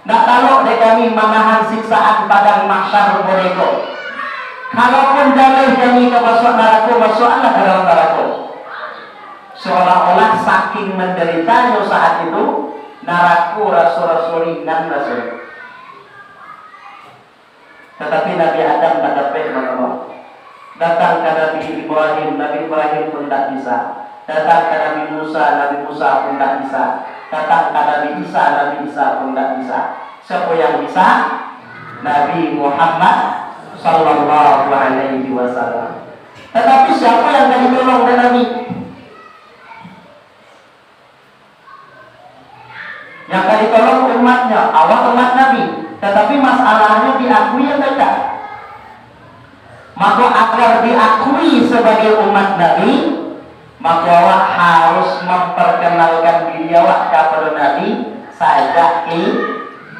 Ndak talok dek kami manahan siksaan padang mahsyar ko. Kalaupun jaleh kami ka masuak narako, masuaklah ka dalam narako." Seolah-olah saking manderitanyo saat itu, narako raso-raso ringan rasonyo. Tatapi Nabi Adam ndak dapek manolong. Datang ka Nabi Ibrahim, Nabi Ibrahim pun ndak bisa. Datang ka Nabi Musa, Nabi Musa pun ndak bisa. Datang ka Nabi Isa, Nabi Isa pun ndak bisa. Siapa yang bisa? Nabi Muhammad sallallahu alaihi wasallam. Tatapi siapa yang ka ditolong dek Nabi? Yang ka ditolong umatnya, awak umat Nabi. Tatapi masalahnyo diakui atau tidak? Maka agar diakui sebagai umat Nabi, maka awak harus memperkenalkan diri awak kepada Nabi sajak ki-,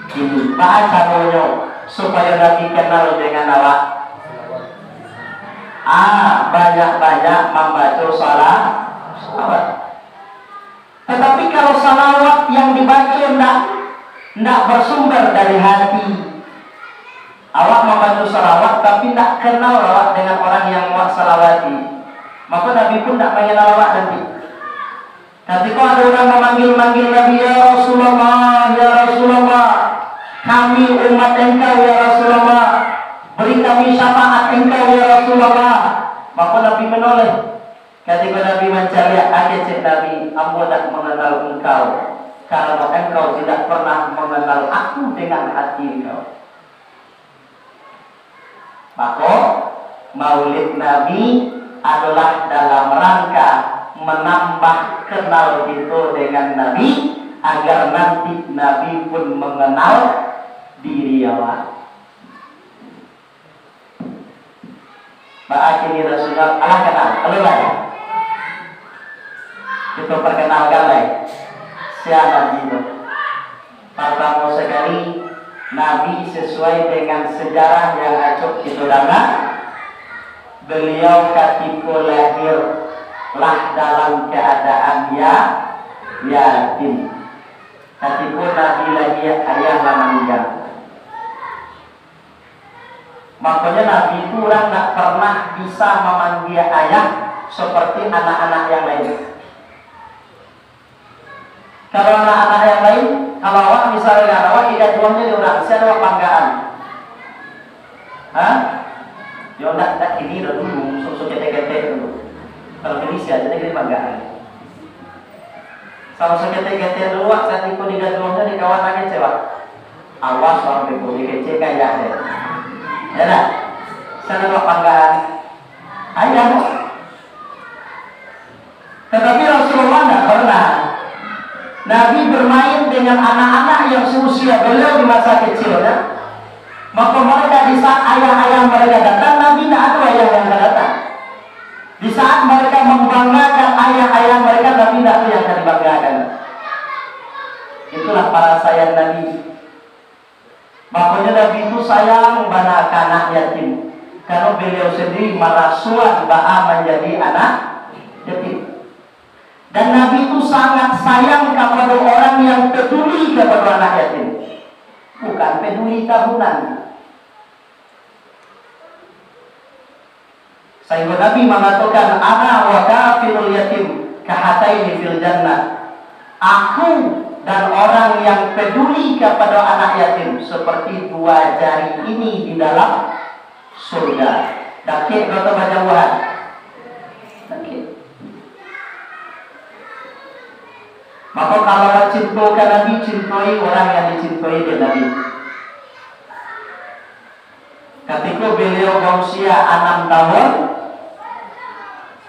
kini. Baa caronyo supaya Nabi kenal dengan awak? Ah, banyak-banyak mambaco salah, salawat. Tetapi kalau salawat yang dibaco ndak, ndak bersumber dari hati, awak mambaco salawat tapi ndak kenal awak dengan orang yang awak salawati, maka Nabi pun ndak mengenal awak nanti. Katiko ado urang mamanggil-manggil Nabi, "Ya Rasulullah, ya Rasulullah, kami umat Engkau, ya Rasulullah, beri kami syafaat Engkau, ya Rasulullah." Maka Nabi menoleh. Katiko Nabi mancaliak, kecek Nabi, "Ambo indak manganal engkau, karano engkau tidak pernah manganal Aku dengan hati engkau." Mako, Maulid Nabi adolah dalam rangka manambah kenal kito dengan Nabi, agar nanti Nabi pun manganal diri awak. Baa kini Rasulullah, alah kanal, alun lai? Kito parkenalkan lai, sia Nabi tu. Partamo sakali, Nabi, sasuai dengan sejarah yang acok kito danga, baliau katiko lahia lah dalam kaadaan ya-, yatim. Katiko Nabi lahia, ayah lah maningga. Makonyo Nabi tu urang ndak pernah bisa mamanggia ayah saparti anak-anak yang lain. Kalau anak-anak yang lain, kalau awak misalnya, awak digaduahnyo dek urang, sia awak banggaan? Hah? Yo ndak, ndak kini lah dulu, musuh-musuh ketek-ketek dulu. Kalau kini sia aja kini banggaan. Kalau saketek-ketek dulu, wak, katiko digaduahnyo dek kawan lagi, cewek. Awas, wak, beko dikecek ka ayah deh. Ya dah? Sana wak banggaan. Ayah, wak. Tetapi Rasulullah tidak pernah. Nabi bermain dengan anak-anak yang seusia beliau di masa kecilnya. Maka mereka, di saat ayah-ayah mereka datang, Nabi tidak ada ayah yang akan datang. Di saat mereka membanggakan ayah-ayah mereka, Nabi tidak ada yang akan dibanggakan. Itulah parasaian Nabi. Makonyo Nabi tu sayang bana ka anak yatim, karano beliau sendiri marasuan baa manjadi anak yatim. Dan Nabi tu sangat sayang kapado orang yang peduli kapado anak yatim, bukan peduli tahunan. Sahinggo Nabi mangatokan, "Ana wa kafilul yatim kahataini fil jannah." Aku dan orang yang peduli kepada anak yatim seperti dua jari ini di dalam surga. Dakek atau bajauhan? Dakek. Maka kalau cinto ka Nabi, cintoi orang yang dicintoi dek Nabi. Katiko baliau bausia anam tahun,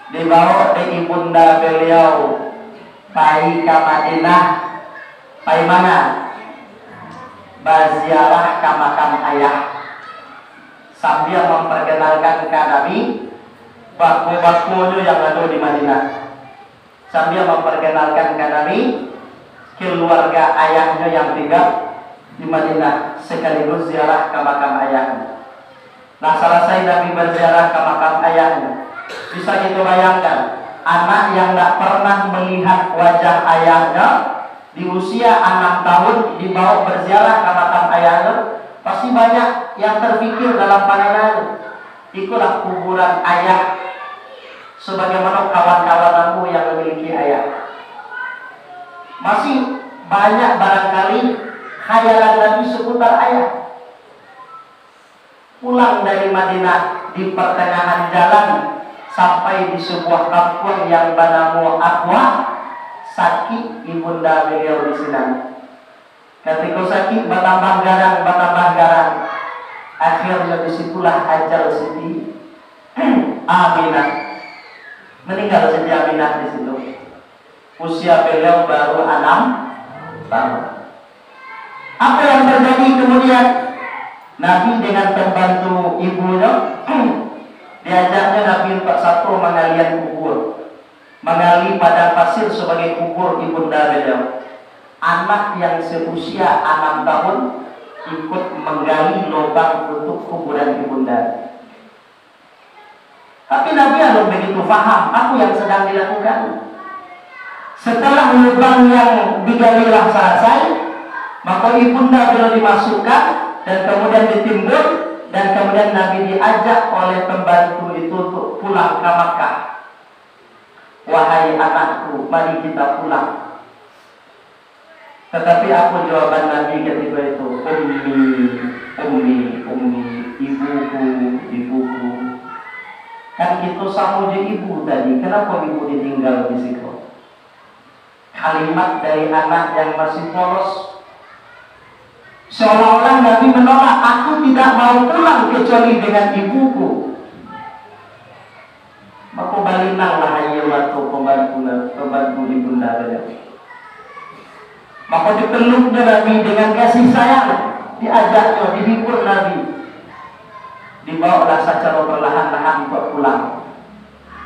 dibawok dek ibunda baliau pai ka Madinah. Pai mana? Baziarah ka makam ayah, sambia mamparkenalkan ka Nabi bako-bakonyo yang ado di Madinah. Sambia mamparkenalkan ka Nabi kaluarga ayahnyo yang tingga di Madinah, sakaligus ziarah ka makam ayahnyo. Nah, salasai Nabi baziarah ka makam ayahnyo, bisa kito bayangkan, anak yang ndak pernah malihat wajah ayahnyo di usia anam tahun dibawok baziarah ka makam ayahnyo, pasti banyak yang terpikir dalam panananyo. Ikolah kuburan ayah, sebagaimana kawan-kawan ambo yang memiliki ayah. Masih banyak barangkali khayalan Nabi seputar ayah. Pulang dari Madinah, di pertengahan jalan, sampai di sebuah kampuang yang banamo Abwa, sakik ibunda baliau di sinan. Katiko sakik batambah garang, batambah garang, akhirnyo di situlah ajal Siti Aminah. Maningga Siti Aminah di situ. Usia baliau baru anam tahun. Apa yang terjadi kemudian? Nabi dengan pembantu ibunyo, diajaknyo Nabi untuak sato mangalian kubur, manggali padang pasir sebagai kubur ibunda baliau. Anak yang seusia anam tahun ikut manggali lubang untuk kuburan ibunda. Tapi Nabi alun begitu faham apo yang sadang dilakukan. Setelah lubang yang digali lah salasai, mako ibunda beliau dimasukkan dan kemudian ditimbun, dan kemudian Nabi diajak oleh pembantu itu untuk pulang ke Makkah. "Wahai anakku, mari kita pulang." Tetapi apo jawaban Nabi ketika itu? "Ummi, ummi, ummi, ibuku, ibuku." Kan kito samo jo ibu tadi, kenapa ibu ditinggal di siko? Kalimat dari anak yang masih polos. Seolah-olah Nabi menolak, "Aku tidak mau pulang kecuali dengan ibuku." Mako balinanglah aia mato pembantu, pembantu ibunda tadi. Mako dipeluknyo Nabi dengan kasih sayang, diajaknyo, dihibur Nabi. Dibawalah sacaro perlahan-lahan untuk pulang.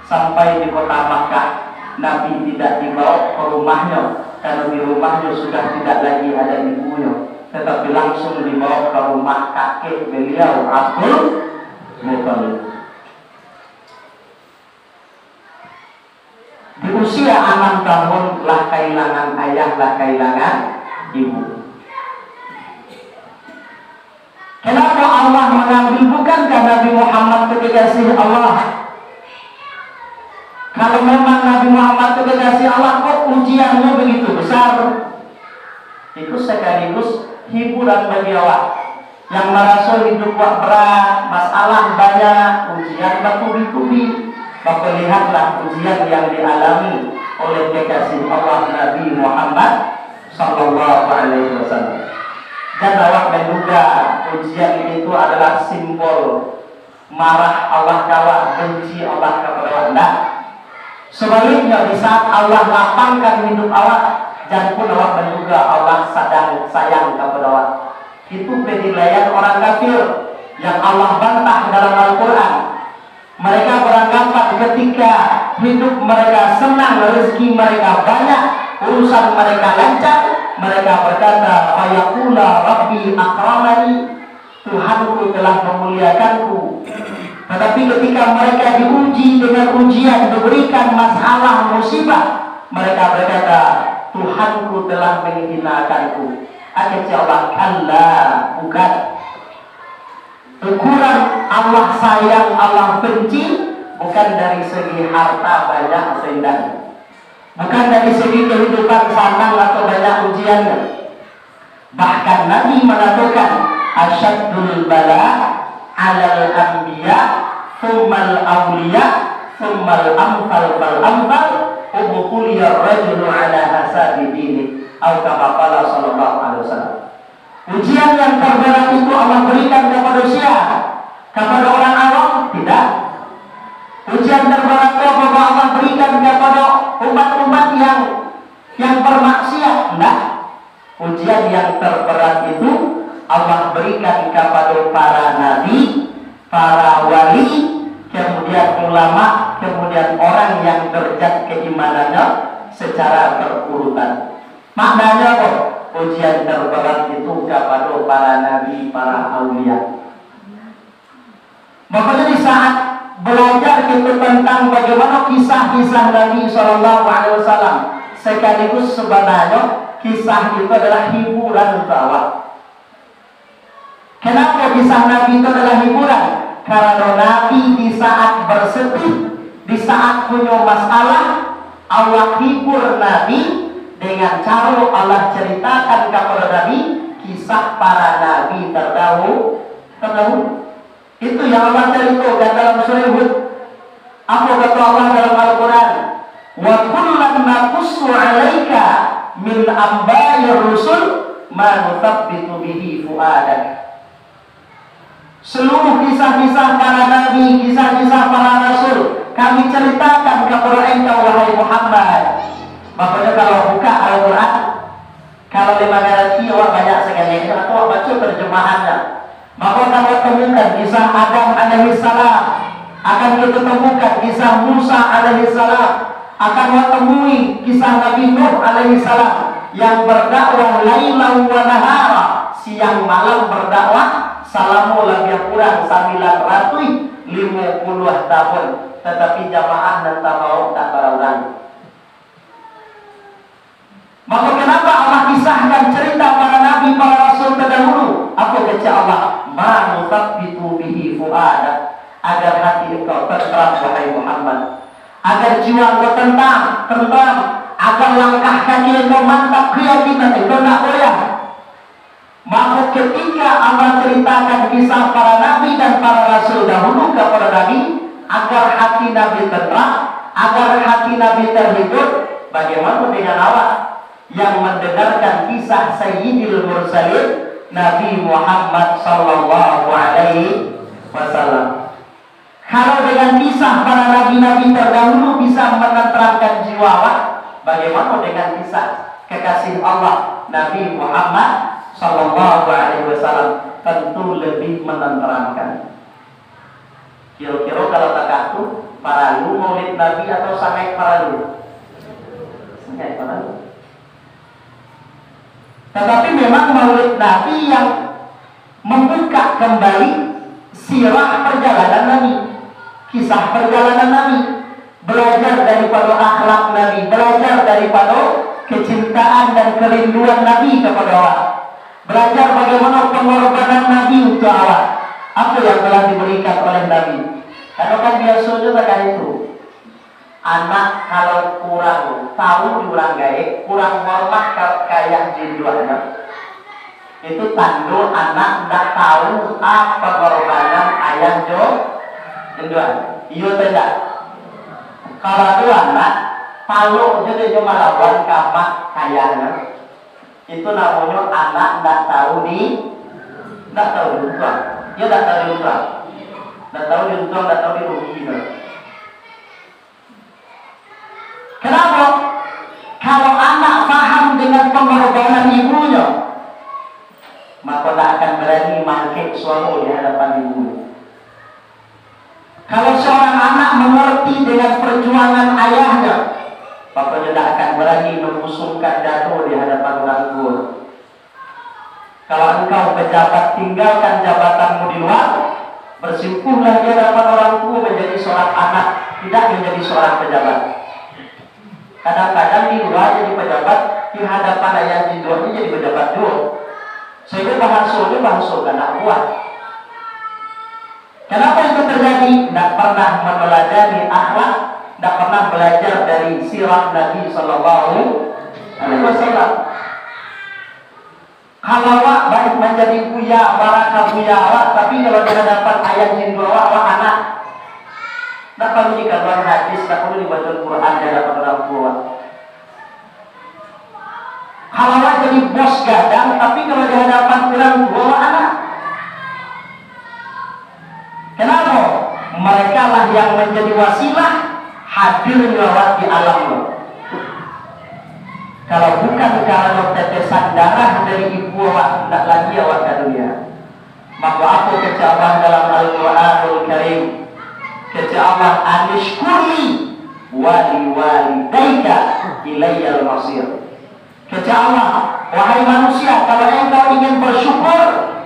Sampai di kota Makkah, Nabi tidak dibawa ke rumahnyo, karena di rumahnyo sudah tidak lagi ada ibunyo, tetapi langsung dibawa ke rumah kakek beliau, Abdul Muttalib. Di usia anam tahun lah kahilangan ayah, lah kahilangan ibu. Kenapa Allah mengambil? Bukankah Nabi Muhammad tu kekasih Allah? Kalau memang Nabi Muhammad tu kekasih Allah, kok ujiannya begitu besar? Itu sekaligus hiburan bagi awak. Yang maraso hidup wak berat, masalah banyak, ujian batubi-tubi. Maka lihatlah ujian yang dialami oleh kekasih Allah Nabi Muhammad sallallahu alaihi wasallam. Jan awak manduga ujian itu adalah simbol marah Allah ka awak, benci Allah kapado awak, ndak. Sabaliknyo, di saat Allah lapangkan hidup awak, jan pun awak manduga Allah sadang sayang kapado awak. Itu penilaian orang kafir yang Allah bantah dalam Al-Quran. Mereka beranggapan ketika hidup mereka senang, rezeki mereka banyak, urusan mereka lancar, mereka berkata, "Fayaqula Rabbi akramani." "Tuhanku telah memuliakanku." Tetapi ketika mereka diuji dengan ujian, diberikan masalah, musibah, mereka berkata, "Tuhanku telah menghinakanku." Kecek Allah, "Kalla, bukan." Ukuran Allah sayang, Allah benci, bukan dari segi harta banyak atau indahnya, bukan dari segi kehidupan sanang atau banyak ujiannya. Bahkan Nabi mengatakan, "Asyaddul bala alal anbiya, tsummal auliya, tsummal amsal fal amsal, ubtuliyar rajulu ala hasabi dinih." Atau kama qala sallallahu alaihi wasallam. Ujian yang terberat itu Allah berikan kepada sia? Kepada orang awam? Tidak. Ujian terberat itu apakah Allah berikan kepada umat-umat yang, yang bermaksiat? Tidak. Ujian yang terberat itu Allah berikan kepada para nabi, para wali, kemudian ulama, kemudian orang yang derajat keimanannya secara berurutan. Maknanya apa? Ujian terberat itu kepada para nabi, para aulia. Makanya di saat belajar kita tentang bagaimana kisah-kisah Nabi Shallallahu Alaihi Wasallam, sekaligus sebenarnya kisah itu adalah hiburan untuk awak. Kenapa kisah Nabi itu adalah hiburan? Karena Nabi di saat bersedih, di saat punya masalah, Allah hibur Nabi dengan cara Allah ceritakan kepada Nabi kisah para nabi terdahulu. Terdahulu. Itu yang Allah ceritakan dalam surah Hud. Apa kata Allah dalam Al-Quran? "Wa kullan naqussu 'alaika min anba'ir rusul ma nusabbitu bihi fu'adak." Seluruh kisah-kisah para nabi, kisah-kisah para rasul, Kami ceritakan kepada engkau, wahai Muhammad. Makanya kalau buka Al-Quran, kalau lai mangarati, awak banyak sagalo, atau awak baca terjemahannya. Maka akan awak temukan kisah Adam alaihissalam, akan kita temukan kisah Musa alaihissalam, akan awak temui kisah Nabi Nuh alaihissalam yang berdakwah lailan wa nahara, siang malam berdakwah, salamo labiah kurang sambilan ratuih limo puluah tahun. tatapi jamaah nan tabao tak barang-urang. Maka, kenapa Allah kisahkan cerita para nabi, para rasul terdahulu? Apa kecek Allah? "Ma nusabbitu bihi fuadak," agar hati engkau tentram, wahai Muhammad. Agar jiwa engkau tentram, tentram. Agar langkah kaki engkau mantap, keyakinan engkau nak goyah. Maka, ketika Allah ceritakan kisah para nabi dan para rasul dahulu kepada Nabi, agar hati Nabi tenang, agar hati Nabi terhibur, bagaimana dengan awak yang mendengarkan kisah Sayyidil Mursalin, Nabi Muhammad sallallahu alaihi wasallam? Kalau dengan kisah para nabi-nabi terdahulu bisa menenteramkan jiwa awak, bagaimana dengan kisah kekasih Allah, Nabi Muhammad sallallahu alaihi wasallam? Tentu lebih menenteramkan. Kiro-kiro kalau takah tu, paralu maulid Nabi atau sangaik paralu? Sangaik paralu. Tetapi memang maulid Nabi yang membuka kembali sirah perjalanan Nabi, kisah perjalanan Nabi, belajar daripada akhlak Nabi, belajar daripada kecintaan dan kerinduan Nabi kepada awak, belajar bagaimana pengorbanan Nabi untuk awak, apa yang telah diberikan oleh Nabi. Karena kan biasanya takah itu, anak kalau kurang tahu di urang gaek, kurang hormat ka, ka ayah jo induaknyo, itu tando anak ndak tahu a pangorbanan ayah jo induak. Iyo atau indak? Kalau ado anak, talok jo dek nyo malawan ka amak ka ayahnyo, itu namonyo anak ndak tahu di, ndak tahu diuntuang. Iyo ndak tahu diuntuang. Ndak tahu diuntuang, ndak tahu dirugi. Kenapa? Kalau anak paham dengan pengorbanan ibunyo, maka ndak akan barani mangkek suaro di hadapan ibunyo. Kalau seorang anak mengerti dengan perjuangan ayahnyo, maka nyo ndak akan barani mangusungkan dado di hadapan urang tuo. Kalau engkau pejabat, tinggalkan jabatanmu di luar, bersimpuhlah di hadapan orang tua menjadi seorang anak, tidak menjadi seorang pejabat. Kadang-kadang di luar jadi pejabat, di hadapan ayah induaknyo jadi pejabat juo. Sehingga bahasonyo bahaso anak buah. Kenapa itu terjadi? Ndak pernah mempelajari akhlak, ndak pernah belajar dari sirah Nabi sallallahu alaihi wasallam. Kalau awak baik manjadi buya, baraka buya awak, tapi kalau di hadapan ayah induak awak, awak anak, ndak paralu dikaluan hadis, ndak paralu dibaco Quran di hadapan urang tuo awak. Kalau awak jadi bos gadang, tapi kalau di hadapan urang tuo, awak anak. Kenapa? Mereka lah yang menjadi wasilah hadirnya awak di alam tu. Kalau bukan karena tetesan darah dari ibu awak, ndak lagi awak ka dunia. Maka apa kecek Allah dalam Al-Quranul Karim? Kecek Allah, "Anishkurli wali walidaika ilayyal masir." Kecek Allah, "Wahai manusia, kalau engkau ingin bersyukur,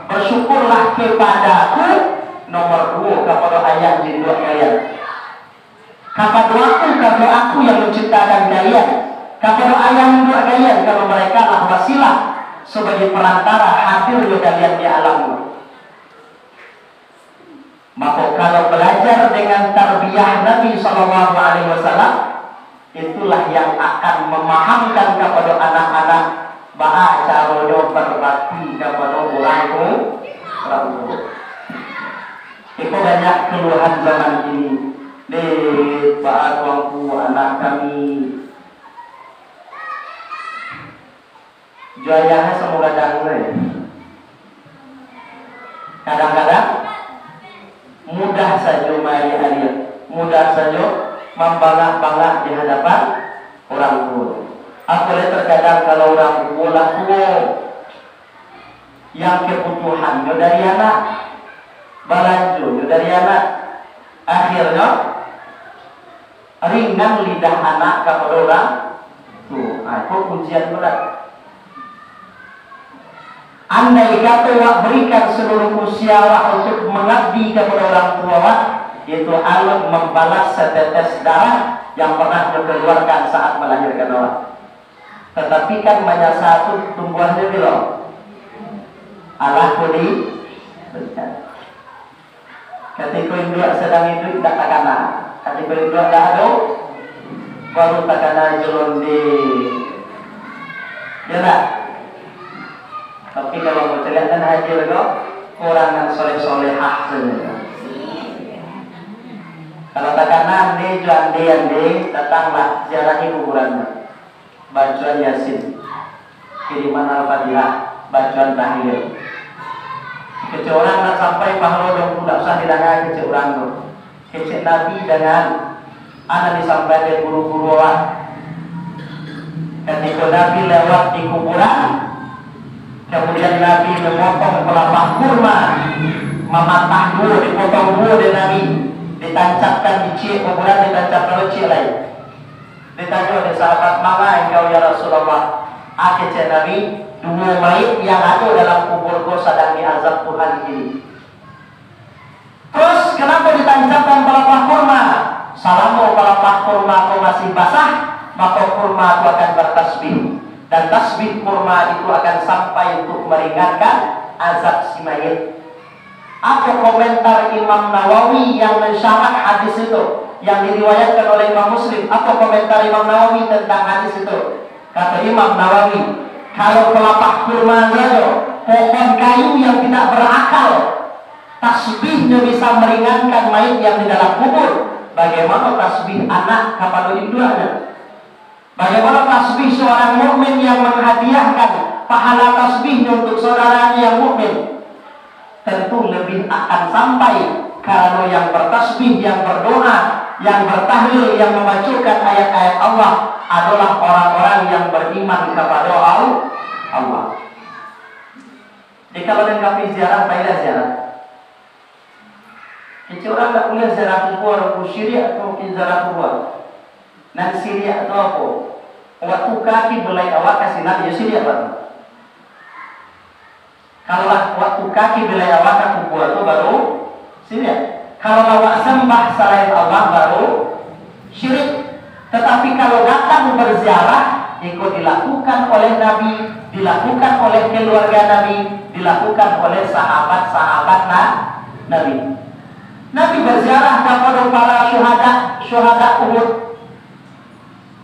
bersyukurlah kepadaku, nomor duo, kepada ayah induak kalian. Kepada aku, karena aku yang menciptakan kalian. Kepada ayah induak kalian, karena mereka lah wasilah sebagai perantara hadirnya kalian di alam." Maka kalau belajar dengan tarbiyah Nabi sallallahu alaihi wasallam, itulah yang akan memahamkan kepada anak-anak baa caronyo berbakti kepada orang tu, orang tua. Iko banyak keluhan zaman kini. Deh, baa tuangku anak kami. Jo ayah samo gadang tu, eh. Kadang-kadang mudah sajo maaliak-aliak, mudah sajo mambangak-bangak di hadapan urang tuo. Apolai terkadang kalau urang tuo lah tuo, yang kebutuhannyo dari anak, balanjonyo dari anak, akhirnyo ringan lidah anak kapado urang tuo. Ah, iko ujian berat. Andai kato awak barikan saluruh usia awak untuak mangabdi kapado urang tuo awak, Itu alun mambalas satetes darah yang pernah dikeluarkan saat melahirkan awak. Tatapi kan manyasa tu tumbuahnyo bilo? Alah kuli. Katiko induak sadang iduik, indak takana. Katiko induak dah ado, baru takana jo londe. Yo ndak? Tapi kalau mau caliak nan haji ko, kurang nan soleh-solehah sajo. Kalau takana ande jo ande-ande, datanglah ziarahi kuburannya. Bacoan Yasin, kiriman Al-Fatihah, bacoan tahlil. Kecek urang nak sampai pahalo dong tu, dak usah didanga kecek urang tu. Kecek Nabi dangan, a nan disampaikan guru-guru awak. Katiko Nabi lewat di kuburan, kemudian Nabi memotong pelapah kurma, mamatah duo, dipotong duo dek Nabi, ditancapkan di ciek kuburan, ditancapkan di ciek lain. Ditanyo dek sahabat, "Manga engkau, ya Rasulullah?" A kecek Nabi, "Duo mayik yang ado dalam kubur ko sadang diazab Tuhan kini." Terus, kenapa ditancapkan palapah kurma? Salamo palapah kurma ko masih basah, maka kurma tu akan bertasbih. Dan tasbih kurma itu akan sampai untuk meringankan azab si mayit. Apo komentar Imam Nawawi yang mensyarah hadis itu, yang diriwayatkan oleh Imam Muslim? Apo komentar Imam Nawawi tentang hadis itu? Kata Imam Nawawi, kalau palapah kurma sajo, pohon kayu yang tidak berakal, tasbihnyo bisa meringankan mayit yang di dalam kubur, bagaimana tasbih anak kapado induaknyo? Bagaimana tasbih seorang mukmin yang menghadiahkan pahala tasbihnyo untuk saudaranya yang mukmin? Tentu lebih akan sampai, karano yang bertasbih, yang berdoa, yang bertahlil, yang membacakan ayat-ayat Allah adalah orang-orang yang beriman kepada Al-, Allah. Jadi, kalau den ka pai ziarah, pailah ziarah. Kecek urang dak buliah ziarah kubua, urang tu siriak tu mungkin ziarah kubua. Nan siriak tu apo? Waktu kaki belai awak ka sinan, iyo siriak baru. Kalau lah waktu kaki belai awak ka kubua tu baru siriak. Kalau lah awak sambah salain Allah baru syirik. Tetapi kalau datang berziarah, iko dilakukan oleh Nabi, dilakukan oleh keluarga Nabi, dilakukan oleh sahabat-sahabat Na-, Nabi. Nabi berziarah kepada para syuhada, syuhada Uhud.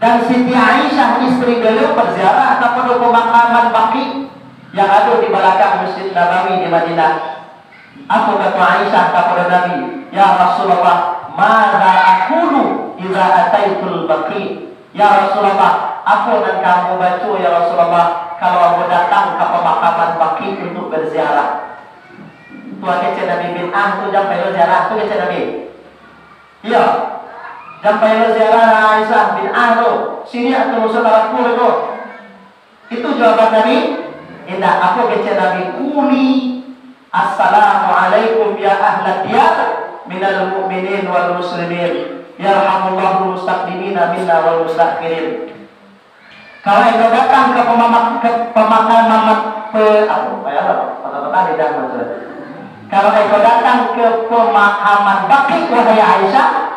Dan Siti Aisyah, istri beliau, berziarah kepada pemakaman Baqi yang ada di belakang Masjid Nabawi di Madinah. Apo kato Aisyah kapado Nabi, "Ya Rasulullah, madza aqulu idza ataitul Baqi?" Ya Rasulullah, apo nan ka ambo baco, ya Rasulullah, kalau ambo datang ka pamakaman Baqi untuk berziarah? Tu kecek Nabi, "Bid'ah tu, jan pai lo ziarah tu," kecek Nabi. Iyo, jan pai lo ziarah Aisyah, bid'ah tu. Siriak tu, musuah karaku tu. Itu jawaban Nabi? Indak. Apo kecek Nabi? "Quli, assalamu alaikum ya ahlad diyar minal mu'minin wal muslimin. Yarhamullahu mustaqdimina minna wal mustaakhirin." Kalau engkau datang ke pemamak-, ke pemakaman, pe-, apo, payahlah, patah-patah lidah macam. Kalau engkau datang ke pemakaman Baqi, wahai Aisyah,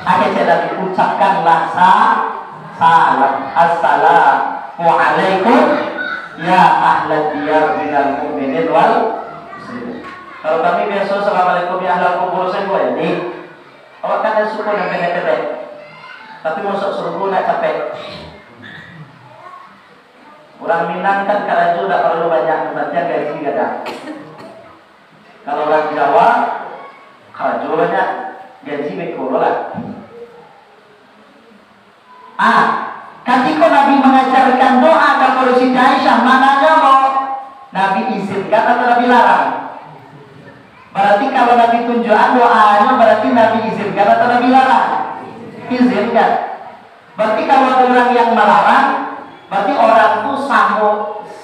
kecek Nabi, ucapkanlah sa-, salam. "Assalamualaikum ya ahlad diyar minal mu'minin wal muslimin." Kalau kami biaso, "Assalamualaikum ya ahlal kubur," sajo, ya, ni. Awak kan suko nan pendek-pendek. Tapi masuk surga nak capek. Urang Minang kan karajo dak paralu banyak, nan pantiang gaji gadang. Kalau urang Jawa, karajo banyak, gaji beko lo lah. Ah, katiko Nabi mangajarkan doa kapado Siti Aisyah, mananyo lo, Nabi izinkan atau Nabi larang? Bararti kalau Nabi tunjuakan doanyo, bararti Nabi izinkan atau Nabi larang? Izinkan. Bararti kalau ado urang yang malarang, bararti orang tu samo,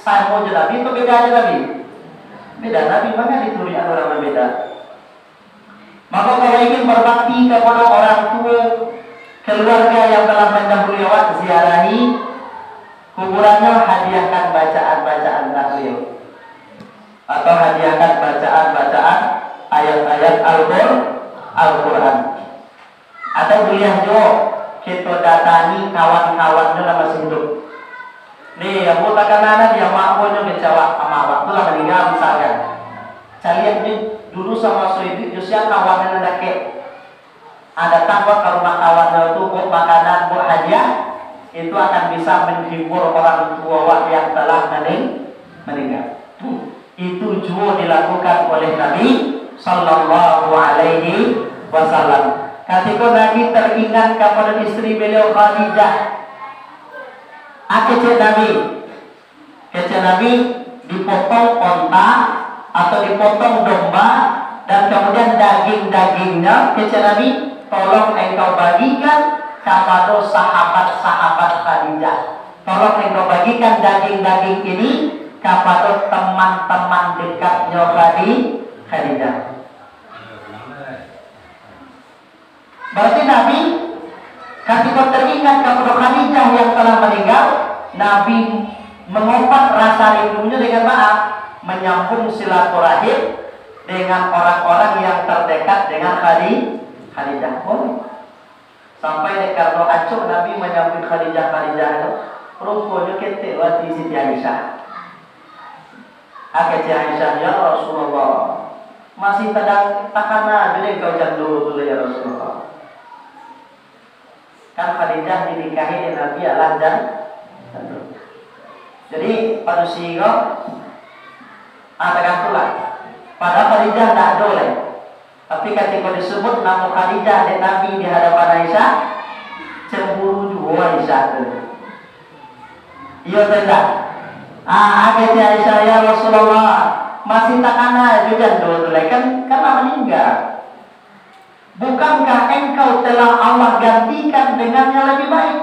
samo jo Nabi atau beda jo Nabi? Beda Nabi, mangko dituruikan urang nan beda. Maka kalau ingin berbakti kepada orang tua, keluarga yang telah mendahului awak, ziarahi kuburannya, hadiahkan bacaan-bacaan tahlil. Atau hadiahkan bacaan-bacaan ayat-ayat Al-Qur-, Tani kawan-kawannyo nan masih iduik. Ni, ambo takana di amak ambo nyo kecek awak, amak awak tu lah maningga misalkan. Caliak ni, dulu samaso iduik jo sia kawan nan dakek. Ah, datang awak ka rumah kawannyo tu, bawa makanan, bawa hadiah, itu akan bisa menghibur orang tua awak yang telah mening-, meninggal. Hmm. Itu juo dilakukan oleh Nabi sallallahu alaihi wasallam. Katiko Nabi teringat kapado isteri beliau Khadijah, ah, kecek Nabi, kecek Nabi, "Dipotong onta atau dipotong domba, dan kemudian daging-dagingnya," kecek Nabi, "tolong engkau bagikan kapado sahabat-sahabat Khadijah." Tolong engkau bagikan daging-daging ini kapado teman-teman dekatnyo Khadi-, Khadijah. Berarti Nabi, katiko teringat kapado Khadijah yang telah meninggal, Nabi mengobati rasa rindunya dengan maaf, menyambung silaturahim dengan orang-orang yang terdekat dengan Khadi-, Khadijah. Boleh. Sampai dek karano acok Nabi manyambuik Khadijah, Khadijah tu, ruponyo ketek lo ati Siti Aisyah. Ah, kecek Aisyah, "Ya Rasulullah, masih tadang takana jo dek kau jando tu lah, ya Rasulullah." Kan Khadijah dinikahi dek Nabi alah jan-, jando. Jadi, padusi ko, ah, tagantuang lah. Padahal Khadijah ndak ado lai. Tapi katiko disebut namo Khadijah dek Nabi di hadapan Aisyah, cemburu juo Aisyah tu. Iyo atau indak? Ah, kecek Aisyah, "Ya Rasulullah, masih takana jo jando tu lai, kan, kan lah maningga. Bukankah engkau telah Allah gantikan dengan yang lebih baik?"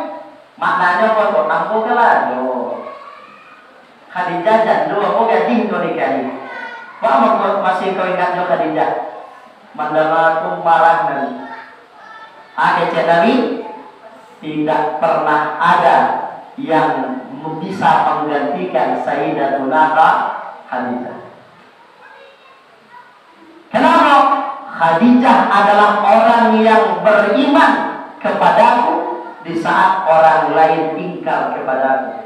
Maknanyo apo tu? Ambo kan lah ado. Khadijah jando, ambo gadih kau nikahi. Baa mangko masih kau ingat jo Khadijah? Mandanga tu marah Nabi. Ah, kecek Nabi, "Tidak pernah ada yang bisa menggantikan Sayyidatuna Kha-, Khadijah." Kenapa? Khadijah adalah orang yang beriman kepadaku di saat orang lain ingkar kepadaku.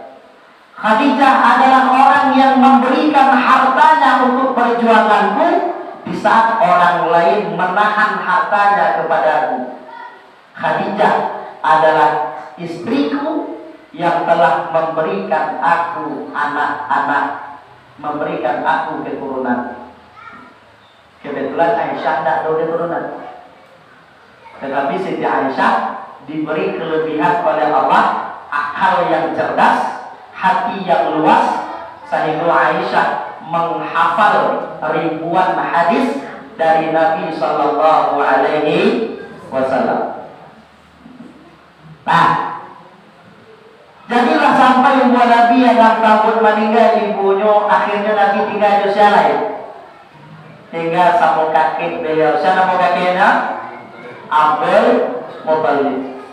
Khadijah adalah orang yang memberikan hartanya untuk perjuanganku di saat orang lain menahan hartanya kepadaku. Khadijah adalah istriku yang telah memberikan aku anak-anak, memberikan aku keturunan. Kebetulan Aisyah ndak ado keturunan. Tetapi Siti Aisyah diberi kelebihan oleh Allah, akal yang cerdas, hati yang luas, sehingga Aisyah menghafal ribuan hadis dari Nabi sallallahu alaihi wasallam. Nah, jadilah sampai umua Nabi anam tahun maningga ibunyo, akhirnyo Nabi tingga jo sia lai? Tingga samo kakek beliau. Sia namo kakeknyo? Abdul Muttalib.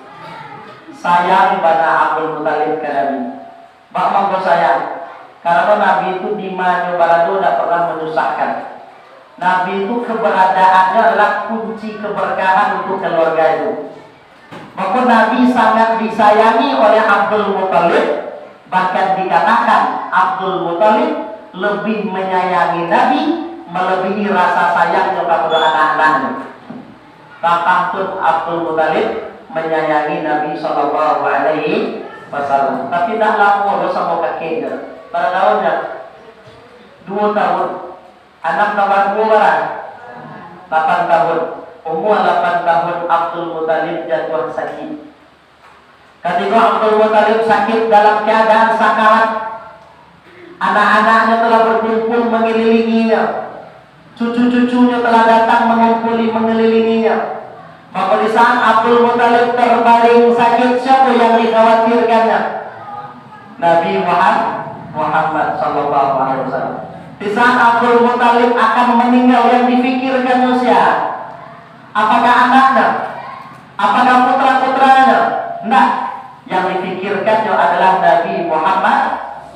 Sayang bana Abdul Muttalib ka Nabi. Baa mangko sayang? Karano Nabi tu di ma nyo barado dak pernah manyusahkan. Nabi tu keberadaannyo adalah kunci keberkahan untuk keluarga itu. Mako Nabi sangat disayangi oleh Abdul Muttalib, bahkan dikatakan Abdul Muttalib lebih menyayangi Nabi melebihi rasa sayangnyo kapado anak-anaknyo. Tapatut Abdul Muttalib manyayangi Nabi sallallahu alaihi wasallam. Tapi ndak lamo doh samo kakeknyo. Bara tahun nyo? Duo tahun. Anak tambah duo bara? Lapan tahun. Umua lapan tahun Abdul Muttalib jatuah sakik. Katiko Abdul Muttalib sakik dalam keadaan sakarat, anak-anaknyo telah berkumpul mengelilinginya. Cucu-cucunyo telah datang mengumpuli, mengelilinginya. Maka di saat Abdul Muttalib terbaring sakit, siapa yang dikhawatirkannya? Nabi Muhammad, Muhammad sallallahu alaihi wasallam. Di saat Abdul Muttalib akan meninggal, yang difikirkannyo sia? Apakah anaknya? Apakah putra-putranya? Ndak. Yang difikirkannyo adalah Nabi Muhammad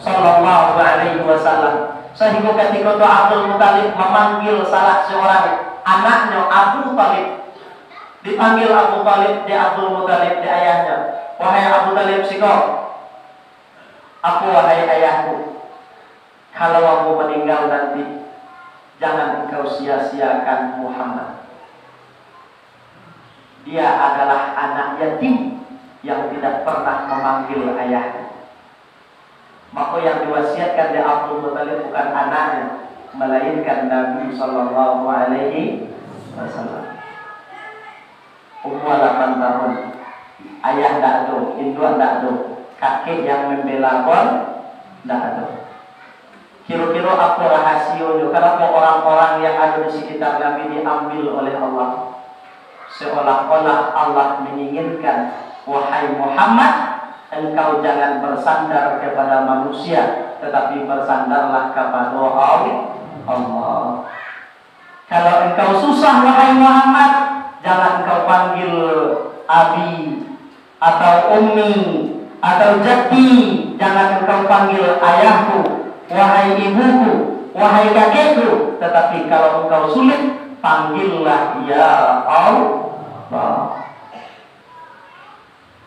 sallallahu alaihi wasallam. Sahinggo katiko tu Abdul Muttalib memanggil salah seorang anaknyo Abu Thalib. Dipanggil Abu Thalib dek Abdul Muttalib, dek ayahnyo. Wahai Abu Thalib siko, apo wahai ayahku, kalau ambo maninggal nanti, jangan engkau sia-siakan Muhammad. Dia adalah anak yatim yang tidak pernah memanggil ayahnya. Mako, yang diwasiatkan dek Abdul Muthalib bukan anaknya, melainkan Nabi Sallallahu Alaihi Wasallam. Umur lapan tahun, ayah ndak ado, induak ndak ado, kakek yang membela pun ndak ado. Kiro-kiro apo rahasionyo, kenapa orang-orang yang ada di sekitar Nabi diambil oleh Allah? Seolah-olah Allah menginginkan, "Wahai Muhammad, engkau jangan bersandar kepada manusia, tetapi bersandarlah kepada Al-, Allah." Kalau engkau susah, wahai Muhammad, jangan engkau panggil Abi, atau Ummi, atau Jaddi, jangan engkau panggil ayahku, wahai ibuku, wahai kakekku, tetapi kalau engkau sulit, panggillah ya Allah.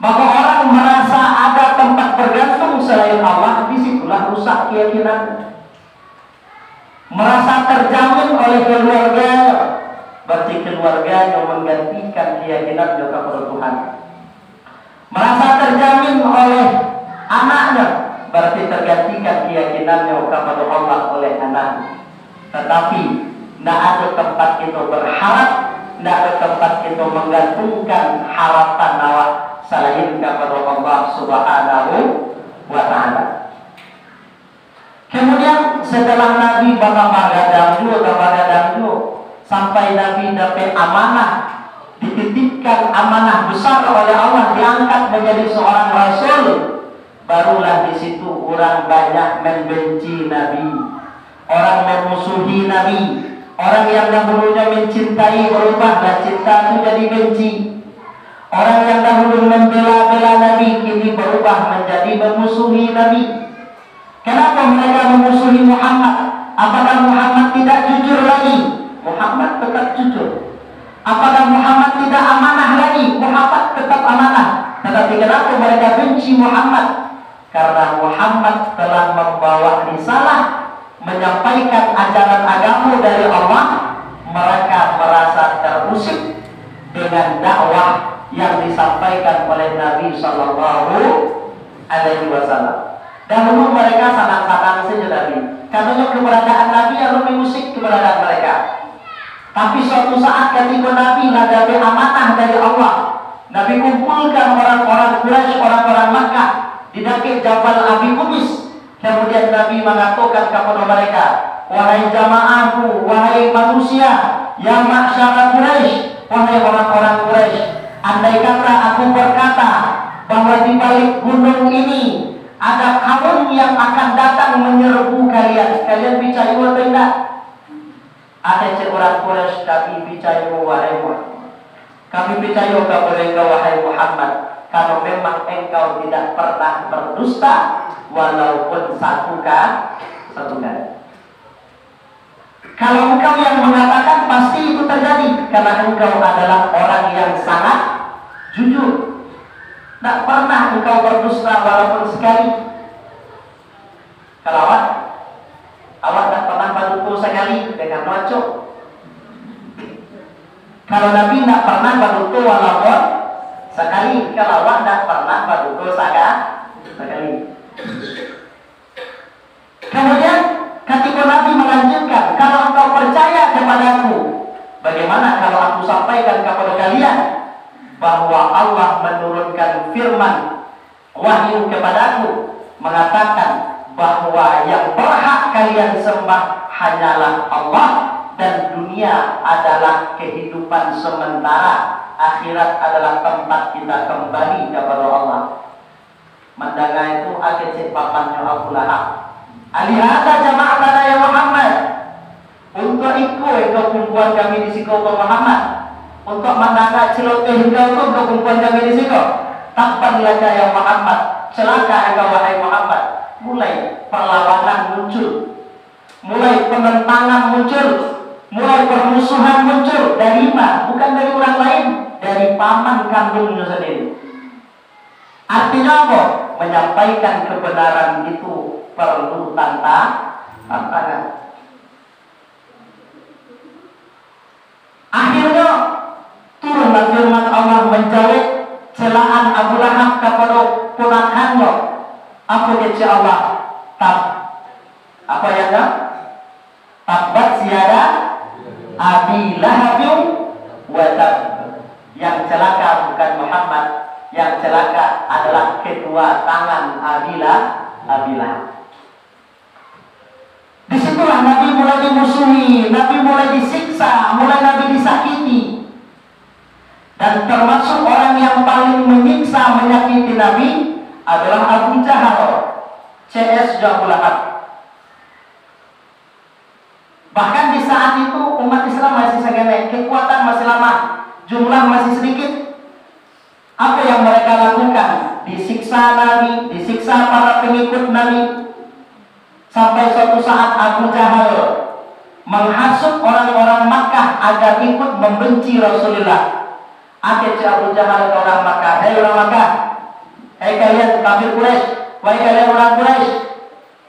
Maka orang merasa ada tempat bergantung selain Allah, di situlah rusak keyakinan. Merasa terjamin oleh keluarga, berarti keluarganyo menggantikan keyakinanyo kepada Tuhan. Merasa terjamin oleh anaknya, berarti tergantikan keyakinannya kepada Allah oleh anak. Tetapi, ndak ada tempat kita berharap, ndak ada tempat kita menggantungkan harapan awak selain kepada Allah Subhanahu wa Ta'ala. Kemudian, setelah Nabi baka bagadang juo, ka bagadang juo, sampai Nabi dapek amanah, dititipkan amanah besar oleh Allah, diangkat menjadi seorang rasul, barulah di situ urang banyak membenci Nabi, orang memusuhi Nabi, orang yang dahulunya mencintai berubahlah cinta itu jadi benci, orang yang dahulu membela-bela Nabi kini berubah menjadi memusuhi Nabi. Kenapa mereka memusuhi Muhammad? Apakah Muhammad tidak jujur lagi? Muhammad tetap jujur. Apakah Muhammad tidak amanah lagi? Muhammad tetap amanah. Tetapi kenapa mereka benci Muhammad? Karena Muhammad telah membawa risalah, menyampaikan ajaran agama dari Allah, mereka merasa terusik dengan dakwah yang disampaikan oleh Nabi Sallallahu Alaihi Wasallam. Dahulu mereka sanang-sanang saja Nabi, karena keberadaan Nabi lalu mengusik keberadaan mereka. Tapi suatu saat, ketika Nabi lah dapek amanah dari Allah, Nabi kumpulkan orang-orang Quraisy, orang-orang Makkah, di dakek Jabal Abi Kubais. Kemudian Nabi mangatokan kapado mereka, "Wahai jamaahku, wahai manusia, ya ma'syara Quraisy, wahai orang-orang Quraisy, andai kata aku berkata bahwa di balik gunung ini ada kaum yang akan datang menyerbu kalian, kalian picayo atau indak?" Kecek urang Quraisy, "Kami picayo, wahai Muhammad. Kami picayo kapado engkau, wahai Muhammad, kalau memang engkau tidak pernah berdusta, walaupun satu ka-, satu kali." Kalau engkau yang mengatakan, pasti itu terjadi, karena engkau adalah orang yang sangat jujur. Tidak pernah engkau berdusta walaupun sekali. Kalau awak, awak tak pernah baduto sakali, dengan nocok. Kalau Nabi tak pernah baduto walaupun sakali, kalau awak tak pernah baduto saga-, sakali. Kemudian, ketika Nabi melanjutkan, "Kalau engkau percaya kepadaku, bagaimana kalau aku sampaikan kepada kalian bahwa Allah menurunkan firman wahyu kepadaku, mengatakan bahwa yang berhak kalian sembah hanyalah Allah, dan dunia adalah kehidupan sementara, akhirat adalah tempat kita kembali kepada Allah." Mandanga itu, kecek pamannyo Abu Lahab, "Alihada jama'tana ya Muhammad? Untuak iko engkau kumpuan kami di siko ko Muhammad? Untuak mandanga celoteh engkau tu engkau kumpuan kami di siko? Tabban laka ya Muhammad, celaka engkau wahai Muhammad." Mulai perlawanan muncul, mulai penentangan muncul, mulai permusuhan muncul. Dari ma? Bukan dari urang lain, dari paman kandungnyo sandiri. Artinyo apo? Manyampaikan kebenaran itu perlu tanta-, tantangan. Akhirnyo, turunlah firman Allah manjawek celaan Abu Lahab kapado ponakannyo. Apo kecek Allah? Tab-, apo ayatnyo? Tabbat yada Abi Lahabin wa tab. Yang celaka bukan Muhammad, yang celaka adalah kedua tangan Abi La-, Abi Lahab. Di situlah Nabi mulai dimusuhi, Nabi mulai disiksa, mulai Nabi disakiti. Dan termasuk orang yang paling menyiksa, menyakiti Nabi adalah Abu Jahal, C S jo Abu Lahab. Bahkan di saat itu, umat Islam masih sagenek, kekuatan masih lamah, jumlah masih sedikit. Apa yang mereka lakukan? Disiksa Nabi, disiksa para pengikut Nabi. Sampai suatu saat Abu Jahal menghasut orang-orang Makkah agar ikut membenci Rasulullah. Kecek Abu Jahal ka urang Makkah, "Hei urang Makkah, hei kalian kafir Quraisy, wahai kalian urang Quraisy,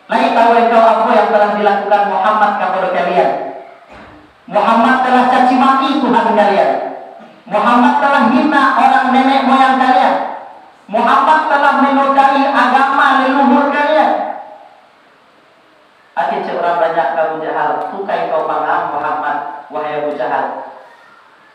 lai tahu engkau apo yang telah dilakukan Muhammad kapado kalian? Muhammad telah caci maki Tuhan kalian. Muhammad telah hina orang nenek moyang kalian. Muhammad telah menodai agama leluhur kalian." Kecek urang banyak ka Abu Jahal, "Tu ka engkau pangam Muhammad, wahai Abu Jahal.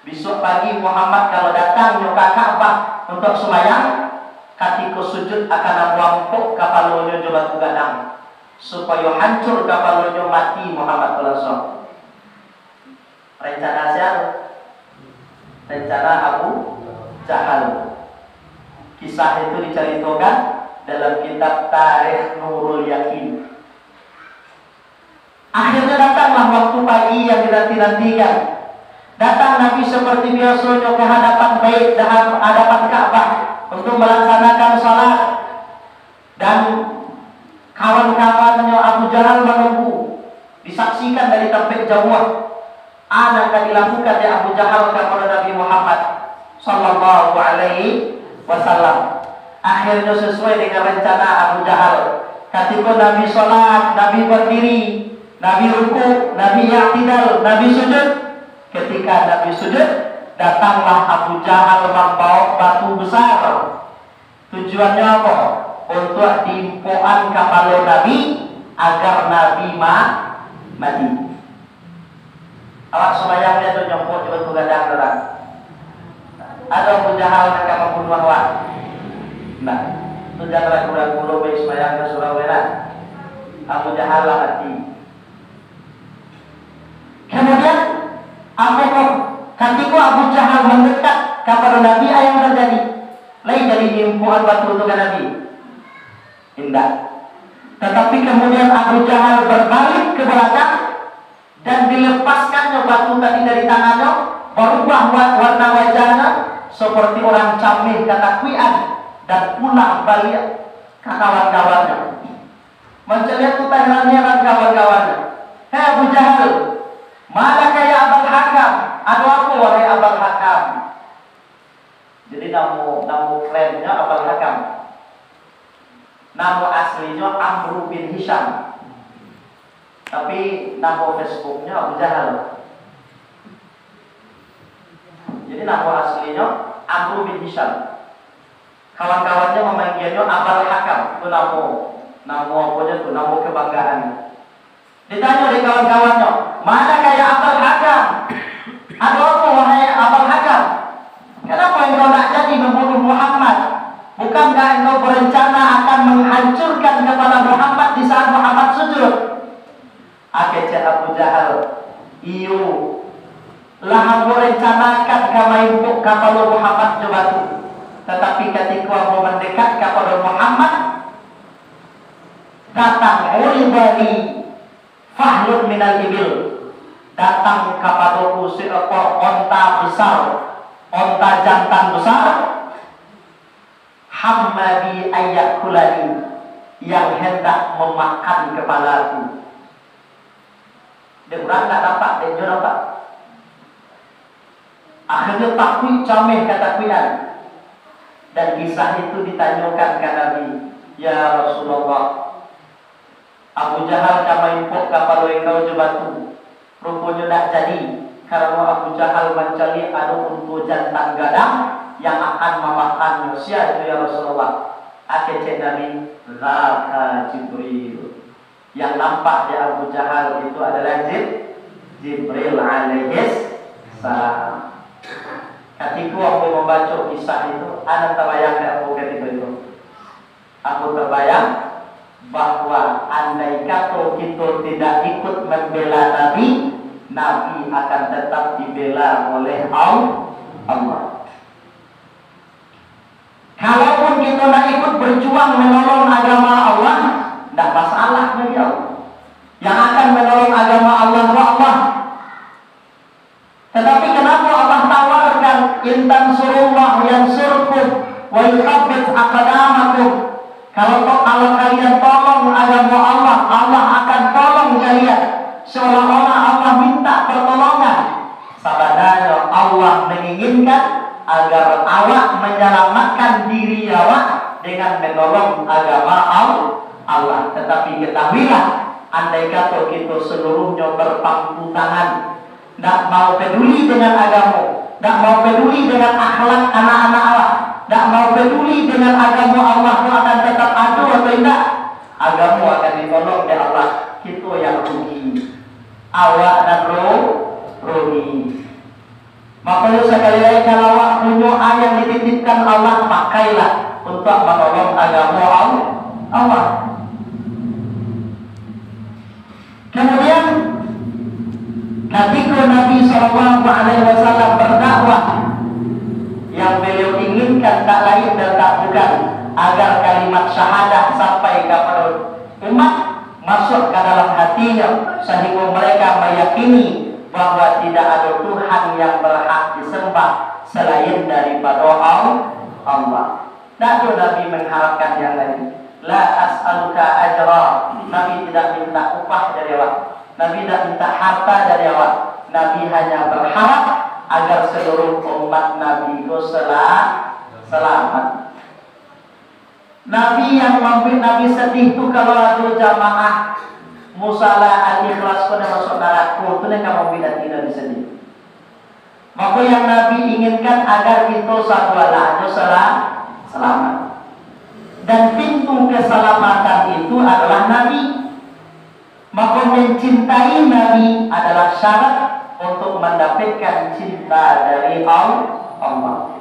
Bisuak pagi Muhammad kalau datang nyo ka Ka'bah untuak sumbayang, katiko sujud akan ambo ampok kapalonyo jo batu gadang, supayo hancur kapalonyo, mati Muhammad tu lansuang." Rencana sia tu? Rencana Abu Jahal. Kisah itu dicaritokan dalam kitab Tarikh Nurul Yakin. Akhirnya datanglah waktu pagi yang dinanti-nantikan. Datang Nabi seperti biasanya ke hadapan bait, hadapan Ka'bah untuk melaksanakan salat. Dan kawan-kawannyo Abu Jahal manunggu, disaksikan dari tampek jauah, a nan ka dilakukan dek Abu Jahal kapado Nabi Muhammad sallallahu alaihi wasallam. Akhirnyo, sesuai dengan rencana Abu Jahal, katiko Nabi salat, Nabi berdiri, Nabi rukuk, Nabi i'tidal, Nabi sujud. Ketika Nabi sujud, datanglah Abu Jahal mambawa batu besar. Tujuannyo apo? Untuak diimpokan kapalo Nabi, agar Nabi ma-, mati. Awak sumbayang se tu nyompok jo batu gadang tu lah. Ado Abu Jahal nan ka mambunuah awak? Ndak. Tu jan ragu-ragu lo, pai sumbayang ka surau se lah. Abu Jahal lah mati. Kemudian, apokoh katiko Abu Jahal mandekat kapado Nabi, a yang terjadi? Lai jadi diimpokan batu tu ka Nabi? Indak. Tatapi kemudian Abu Jahal berbalik ke belakang dan dilepaskannyo batu tadi dari tangannyo, barubah wa-, warna wajahnyo seperti orang cameh katakuikan dan pulang baliak ka kawan-kawannyo. Mancaliak tu taheran-heran kawan-kawannyo. "Hei Abu Jahal, ma laka ya Abal Hakam? Ado apo, wahai Abal Hakam?" Jadi namo, namo kerennyo Abal Hakam. Namo aslinyo Amru bin Hisham. Tapi namo Facebooknyo Abu Jahal. Jadi namo aslinyo Amru bin Hisham. Kawan-kawannyo mamanggianyo Abal Hakam. Itu namo, namo aponyo tu, namo kebanggaan. Ditanyo dek kawan-kawannyo, "Ma laka ya Abal Hakam? Ado apo, wahai Abal Hakam? Kenapa engkau nak jadi membunuh Muhammad? Bukankah engkau berencana akan menghancurkan kepala Muhammad di saat Muhammad sujud?" Kecek Abu Jahal, "Iyo, lah ambo rencanakan ka maimpok kapalo Muhammad jo batu. Tatapi katiko ambo mandekat kapado Muhammad, datang, urida li fahlun minal ibil, datang kapadoku seekor onta besar, onta jantan besar, hamma bi ayyakulani, yang hendak memakan kepalaku." Dek urang ndak nampak, dek inyo nampak. Akhirnyo takuik, cameh katakuikan. Dan kisah itu ditanyokan ka Nabi, "Ya Rasulullah, Abu Jahal ka maimpok kapalo engkau jo batu. Ruponyo ndak jadi, karano Abu Jahal mancaliak ado unto jantan gadang yang akan mamakannyo. Sia tu, ya Rasulullah?" Kecek Nabi, "Dzaka Jibril." Yang nampak di Abu Jahal itu adalah Jib-, Jibril alaihis salam. Katiko ambo mambaco kisah itu, ado tabayang dek ambo katiko itu? Ambo tabayang bahwa andai kato kito tidak ikut mambela Nabi, Nabi akan tetap dibela oleh Al-, Allah. Kalaupun kito ndak ikut berjuang menolong agama Allah, ndak masalah bagi Allah. Yang akan menolong agama Allah tu Allah. Tetapi kenapa Allah tawarkan, "In tansurullah yansurkum wa yutsabbit aqdamakum." Kalau to-, kalau kalian tolong agama Allah, Allah akan tolong kalian. Seolah-olah Allah minta pertolongan. Sabananyo Allah manginginkan agar awak manyalamatkan diri awak dengan manolong agama Al-, Allah. Tatapi katahuilah, andai kato kito saluruhnyo barpangku tangan, ndak mau paduli dengan agamo, ndak mau paduli dengan akhlak anak-anak awak, ndak mau paduli dengan agamo Allah tu akan tatap ado atau indak, agamo akan ditolong dek Allah, kito yang rugi. Awak nan ru-, rugi. Mako, sakali lai, kalau awak punyo a yang dititipkan Allah, pakailah untuak manolong agamo Al-, Allah. Kemudian, katiko Nabi sallallahu alaihi wasallam berdakwah, yang beliau inginkan tak lain dan tak bukan agar kalimat syahadah sampai kepada umat, masuk ka dalam hatinyo, sahinggo mereka mayakini bahwa tidak ado Tuhan yang berhak disembah selain daripado Al-, Allah. Ndak ado Nabi mangharapkan yang lain. "La as'aluka ajra." Nabi tidak minta upah dari awak. Nabi tidak minta harta dari awak. Nabi hanya berharap agar seluruh umat Nabi ko sela-, selamat. Nabi yang mambuek Nabi sedih tu, kalau ado jamaah musala Al-Ikhlas ko nan masuk narako, tu nan ka mambuek ati Nabi sedih. Mako, yang Nabi inginkan agar kito sabuah lah jo sala-, salamat. Dan pintu keselamatan itu adalah Nabi. Mako, mencintai Nabi adalah syarat untuk mendapatkan cinta dari Al-, Allah.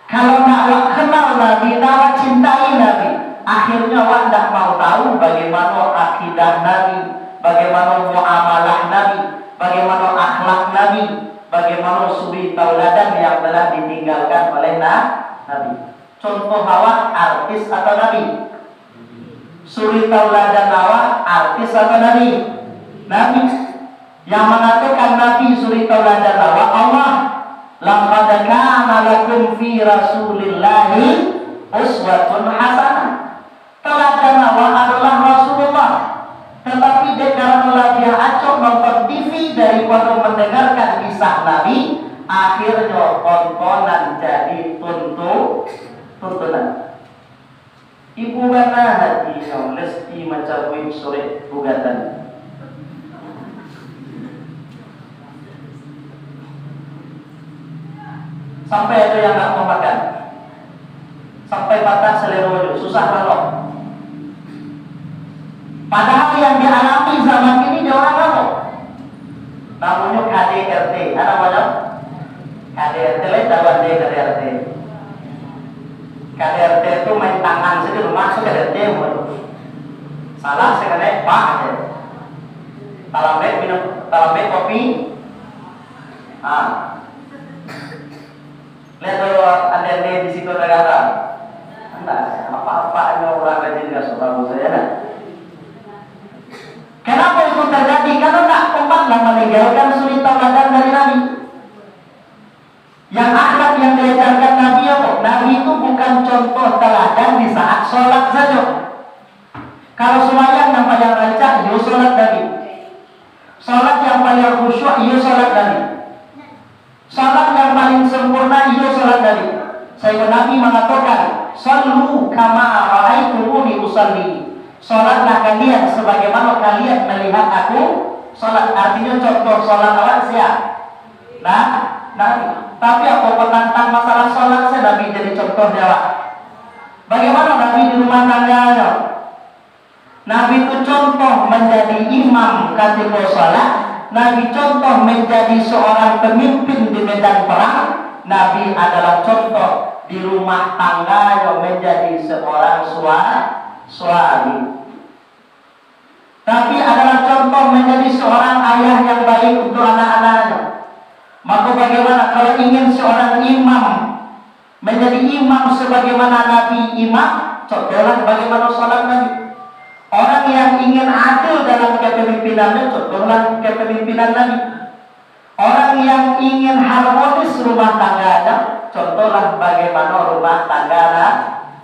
Kalau ndak awak kenal Nabi, ndak awak cintai Nabi, akhirnyo awak ndak mau tahu bagaimana akidah Nabi, bagaimana muamalah Nabi, bagaimana akhlak Nabi, bagaimana suri tauladan yang telah ditinggalkan oleh Na-, Nabi. Contoh awak, artis atau Nabi? Suri tauladan awak, artis atau Nabi? Nabi. Yang mengatakan Nabi suri tauladan awak, Allah. "Laqad kana lakum fi Rasulillahi uswatun hasanah." Tauladan awak adalah Rasulullah. Tetapi dek karano labiah acok nonton T V daripado mandangarkan kisah Nabi, akhirnyo tontonan jadi tuntu-, tuntunan. Ibo bana hatinyo Lesti mancabuik surek gugatan. Sampai ado yang ndak mau makan. Sampai patah salero tu, susah lalok. Padahal yang dialami zaman kini di orang apo? Namonyo K D R T. Ado apo nyo? K D R T, lai tahu ande K D R T? K D R T tu main tangan sajo, rumah tu K D R T, bukan? Salah sakali, pak aja. Talambek minum, talambek kopi. Ah. Lihat tu, ande-ande di situ ada kata. Anda, apa-apanya orang rajin ka surau saja, nah. Kenapa itu terjadi? Karena nak umat lah meninggalkan suri tauladan dari Nabi. Yang akhlak yang diajarkan Nabi apa? Nabi itu bukan contoh teladan di saat sholat saja. Kalau sembahyang nampak yang rancak, iyo sholat Nabi. Sholat yang paling khusyuk, iyo sholat Nabi. Sholat yang paling sempurna, iyo sholat Nabi. Sahinggo Nabi mangatokan, "Shallu kama raaitumuni ushalli." Sholatlah kalian sebagaimana kalian melihat aku sholat. Artinyo contoh sholat awak sia? Nah, Nabi. Tapi apo tantang masalah sholat sajo Nabi jadi contoh di awak? Bagaimana Nabi di rumah tangganyo? Nabi tu contoh manjadi imam katiko sholat, Nabi contoh manjadi seorang pemimpin di medan perang, Nabi adalah contoh di rumah tangganyo manjadi seorang sua-, suami. Tapi adalah contoh manjadi seorang ayah yang baik untuk anak-anaknyo. Maka bagaimana kalau ingin seorang imam menjadi imam sebagaimana Nabi imam, contohlah bagaimana sholat Nabi. Orang yang ingin adil dalam kepemimpinannya, contohlah kepemimpinan Nabi. Orang yang ingin harmonis rumah tangganya, contohlah bagaimana rumah tangga Na-,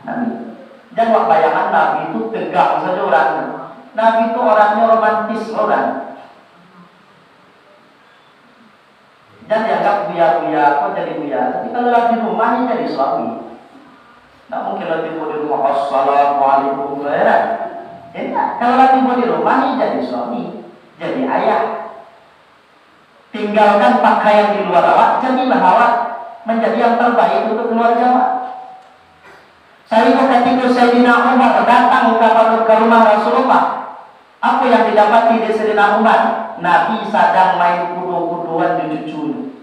Nabi. Jan wak bayangan Nabi itu tegang sajo orangnya. Nabi itu orangnya romantis, bukan? Jan dianggap buya-buya, kok jadi buya. Tapi kalau lah di rumah, ni jadi suami. Ndak mungkin lah tibo di rumah, "Assalamualaikum," lah, ya kan? Indak. Kalau lah tibo di rumah, ni jadi suami, jadi ayah. Tinggalkan pakaian di luar awak, jadilah awak menjadi yang terbaik untuk keluarga awak. Sahinggo katiko Sayyidina Umar datang ka, ka rumah Rasulullah, apo yang didapati dek Sayyidina Umar? Nabi sadang main kudo-kudoan jo cucunyo.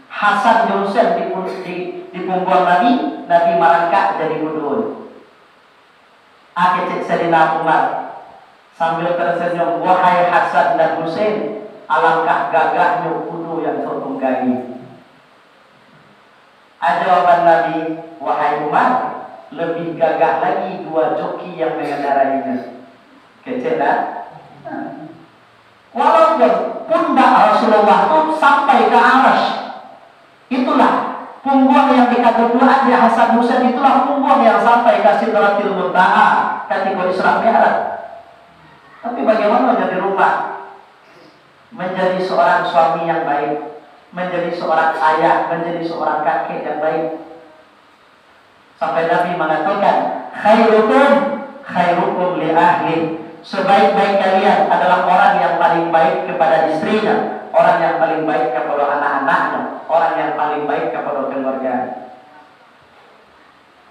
Hasan jo Husain di pun-, di, di pungguang Nabi, Nabi marangkak jadi kudonyo. Ah, kecek Sayyidina Umar, sambil tersenyum, "Wahai Hasan dan Husain, alangkah gagahnyo kudo yang kau tunggangi." Ah, jawaban Nabi, "Wahai Umar, lebih gagah lagi dua joki yang mengendarainya." Kecek, nah? Walaupun pundak Rasulullah tu sampai ka Arasy, itulah pungguang yang dikadudukan dek Hasan Husain, itulah pungguang yang sampai ka Sidratil Muntaha katiko Isra Mi'raj. Tapi bagaimana di rumah? Menjadi seorang suami yang baik, menjadi seorang ayah, menjadi seorang kakek yang baik. Sampai Nabi mangatokan, "Khairukum khairukum li ahlih." Sebaik-baik kalian adalah orang yang paling baik kepada istrinya, orang yang paling baik kepada anak-anaknya, orang yang paling baik kepada keluarga.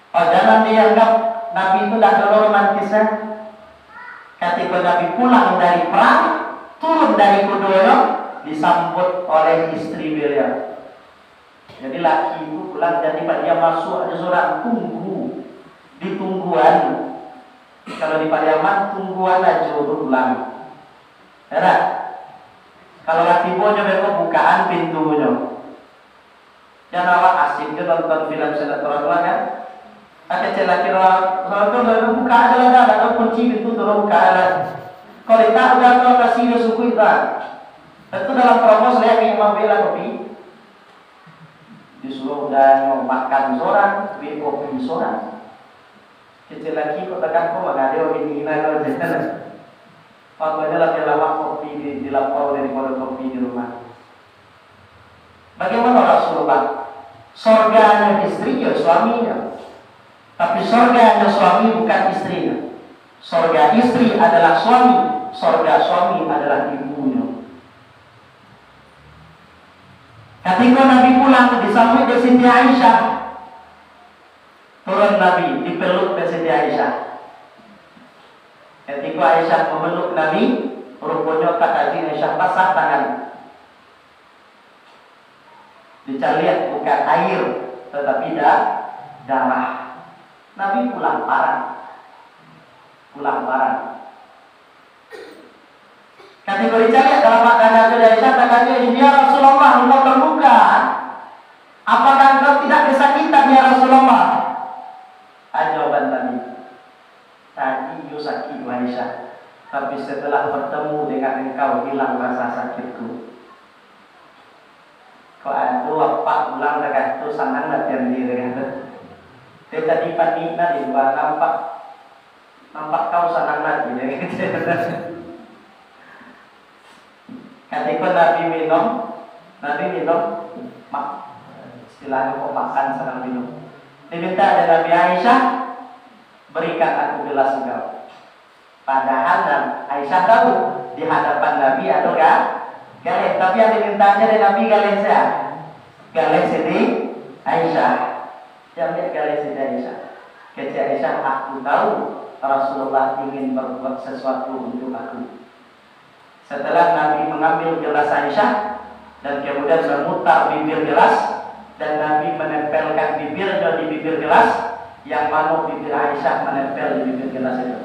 Oh, jangan dianggap Nabi itu dak ado romantisnya. Katiko Nabi pulang dari perang, turun dari kudonyo, disambut oleh istri beliau. Jadi laki itu pulang, jadi Pariaman masuak aja surang, tunggu, ditungguan. Kalau di Pariaman, tungguan aja urun pulang. Ya dak? Kalau lah tibo nyo beko bukaan pintunyo. Jan awak asik jo nonton film sinetron lah kan. Ada cek laki lo, nonton lalu buka aja lah dah, ada kunci pintu turun buka lah. Kalau tak udah tu kasih dia suku itu lah. Itu dalam promo saya ingin mampir lah kopi. Disuruh udah makan sorang, beli kopi sorang. Kecil lagi kok tekan kok manggadai bini lah kalau jalan. Pokoknya lebih lama kopi di, di lapau daripada kopi di rumah. Bagaimana Rasulullah? Sorganya istri ya suaminya. Tapi sorganya suami bukan istrinya. Sorga istri adalah suami, sorga suami adalah ibunya. Ketika Nabi pulang, disambut dek Siti Aisyah. Turun Nabi, dipeluk dek Siti Aisyah. Ketika Aisyah memeluk Nabi, rupanya tak kaji Aisyah basah tangan. Dicaliak bukan air, tetapi da-, darah. Nabi pulang parang. Pulang parang. Kategori caliak dalam maknanya tu dari Aisyah, katanya, "Ya Rasulullah, engkau terluka. Apakah engkau tidak kesakitan, ya Rasulullah?" Ah, jawaban Nabi, "Tadi iyo sakik, wahai Aisyah, tapi setelah bertemu dengan engkau, hilang rasa sakitku." Kok ado apak pulang dah kato, sanang lah tian diri dah kato. Dia tadi panik nah di luar, nampak, nampak kau sanang lagi dia kato. Katiko Nabi minum, Nabi minum, mak, istilahnya kok makan sanang minum. Diminta dek Nabi, "Aisyah, berikan aku gelas engkau." Padahal Nab-, Aisyah tahu, di hadapan Nabi ado ga-, galeh. Tapi yang dimintanyo dek Nabi galeh sia? Galeh Siti Aisyah. Diambiak galeh Siti Aisyah. Kecek Aisyah, "Aku tahu Rasulullah ingin berbuat sesuatu untuk aku." Setelah Nabi mengambil gelas Aisyah dan kemudian memutar bibir gelas, dan Nabi menempelkan bibirnya di bibir gelas, yang mano bibir Aisyah menempel di bibir gelas itu.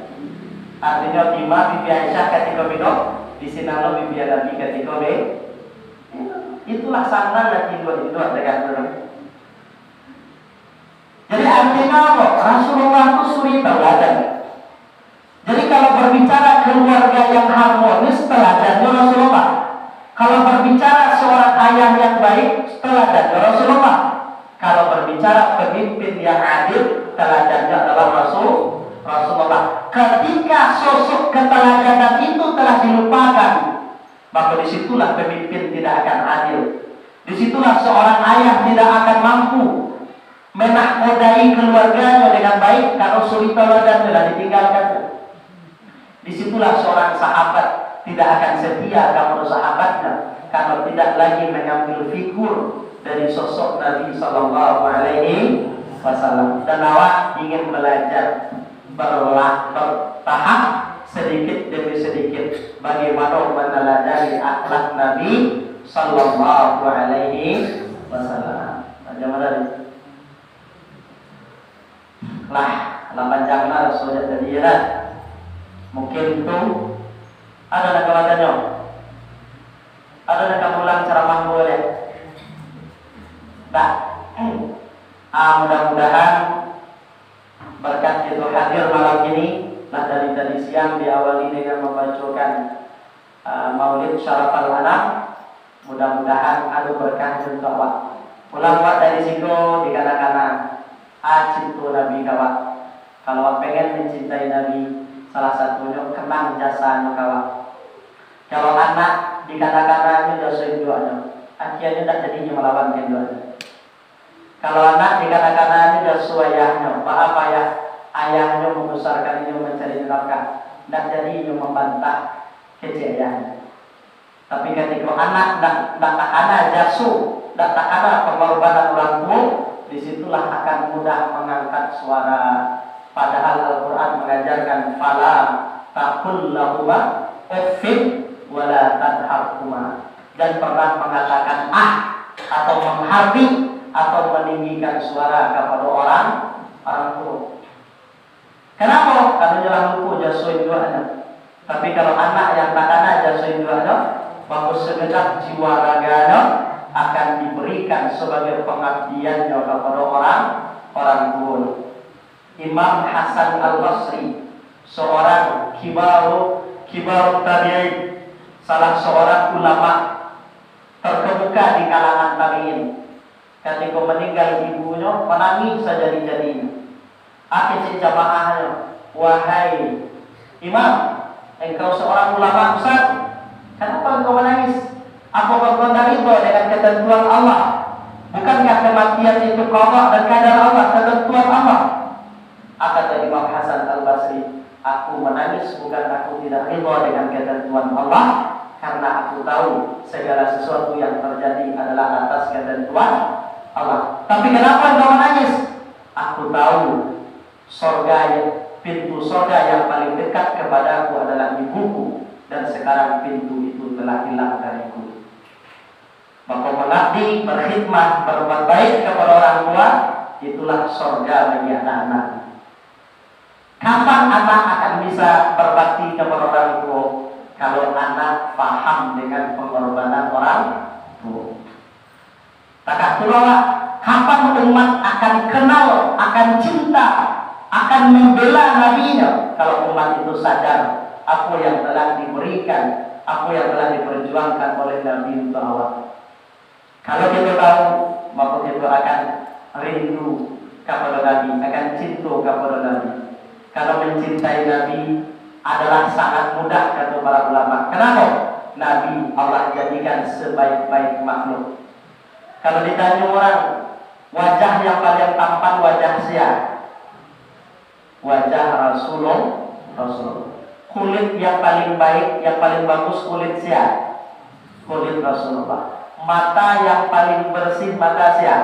Artinya, di ma bibir Aisyah ketika minum, di sinan lo bibir Nabi ketika mi-, itulah sanang hati induak-induak dengan. Jadi, artinya apa? Rasulullah tu suri tauladan. Jadi, kalau berbicara keluarga yang harmonis, teladannyo Rasulullah. Kalau berbicara seorang ayah yang baik, teladannyo Rasulullah. Kalau berbicara pemimpin yang adil, teladannyo adalah Rasul, Rasulullah. Ketika sosok keteladanan itu telah dilupakan, maka di situlah pemimpin tidak akan adil. Di situlah seorang ayah tidak akan mampu menakodai keluarganyo dengan baik, kalau suri tauladan telah ditinggalkan. Di situlah seorang sahabat tidak akan setia kepada sahabatnya, kalau tidak lagi mengambil figur dari sosok Nabi Sallallahu Alaihi Wasallam. Dan awak ingin belajar berla-, bertahap, sedikit demi sedikit, bagaimana meneladani akhlak Nabi Sallallahu Alaihi Wasallam. Bagaimana? Lah, lah panjang lah raso jak tadi, ya lah. Mungkin tu, ado nak ka batanyo? Ado nak ka ulang ceramah ambo, ya? Dah. Ah, mudah-mudahan berkat kito hadir malam ini, lah dari tadi siang diawali dengan membacakan ah, Maulid Syarafal Anam. Mudah-mudahan ado berkah untuak awak. Pulang awak dari siko, dikana-kana, ah, cinto Nabi ka awak. Kalau awak pengen mencintai Nabi, salah satunyo kenang jasanyo ka awak. Kalau anak, dikana-kananyo jaso induaknyo, akhianyo ndak jadi inyo malawan ka induaknyo. Kalau anak dikana-kananyo jaso ayahnyo, baa payah ayahnyo mambasarkan inyo mancari nafkah, ndak jadi inyo mambantah kecek ayahnyo. Tapi katiko anak ndak, ndak takana jaso, ndak takana pangorbanan urang tuo, di situlah akan mudah mangangkat suara. Padahal Al-Quran mangajarkan, "Fala taqul lahuma uffin wala tanharhuma." Jan pernah mangatakan "ah" atau manghardik atau maninggikan suara kapado orang, orang tuo. Kanapo? Karano nyo lah lupo jaso induaknyo. Tapi kalau anak yang takana jaso induaknyo, mako sakedap jiwa raganyo akan diberikan sabagai pangabdiannyo kapado orang, orang tuo. Imam Hasan Al-Basri, seorang kibaru, kibaru tabi'in, salah seorang ulama terkemuka di kalangan tabi'in. Katiko maninggal ibunyo, manangih sajadi-jadinyo. Kecek jamaahnyo, "Wahai Imam, engkau seorang ulama besar, kenapa engkau menangis? Apakah engkau tidak ridho dengan ketentuan Allah? Bukankah kematian itu qada dan qadar Allah, ketentuan Allah?" Kata Imam Hasan Al-Basri, "Aku menangis bukan aku tidak ridho dengan ketentuan Allah, karena aku tahu segala sesuatu yang terjadi adalah atas ketentuan Allah." "Tapi kenapa engkau menangis?" "Aku tahu sorga yang, pintu sorga yang paling dekat kepadaku adalah ibuku, dan sekarang pintu itu telah hilang dariku." Maka mengabdi, berkhidmah, berbuat baik kepada orang tua, itulah sorga bagi anak-anak. Kapan anak akan bisa berbakti kepada orang tua? Kalau anak paham dengan pengorbanan orang tua. Takah tu lah, kapan umat akan kenal, akan cinta, akan membela nabinya? Kalau umat itu sadar apa yang telah diberikan, apa yang telah diperjuangkan oleh Nabi untuk awak. Kalau kita tahu, maka kita akan rindu kepada Nabi, akan cinta kepada Nabi. Karena mencintai Nabi adalah sangat mudah, kata para ulama. Kenapa? Nabi Allah jadikan sebaik-baik makhluk. Kalau ditanya orang, Wajah yang paling tampan wajah sia? Wajah Rasulullah. Rasulullah. Kulit yang paling baik, yang paling bagus kulit sia? Kulit Rasulullah. Mata yang paling bersih mata sia?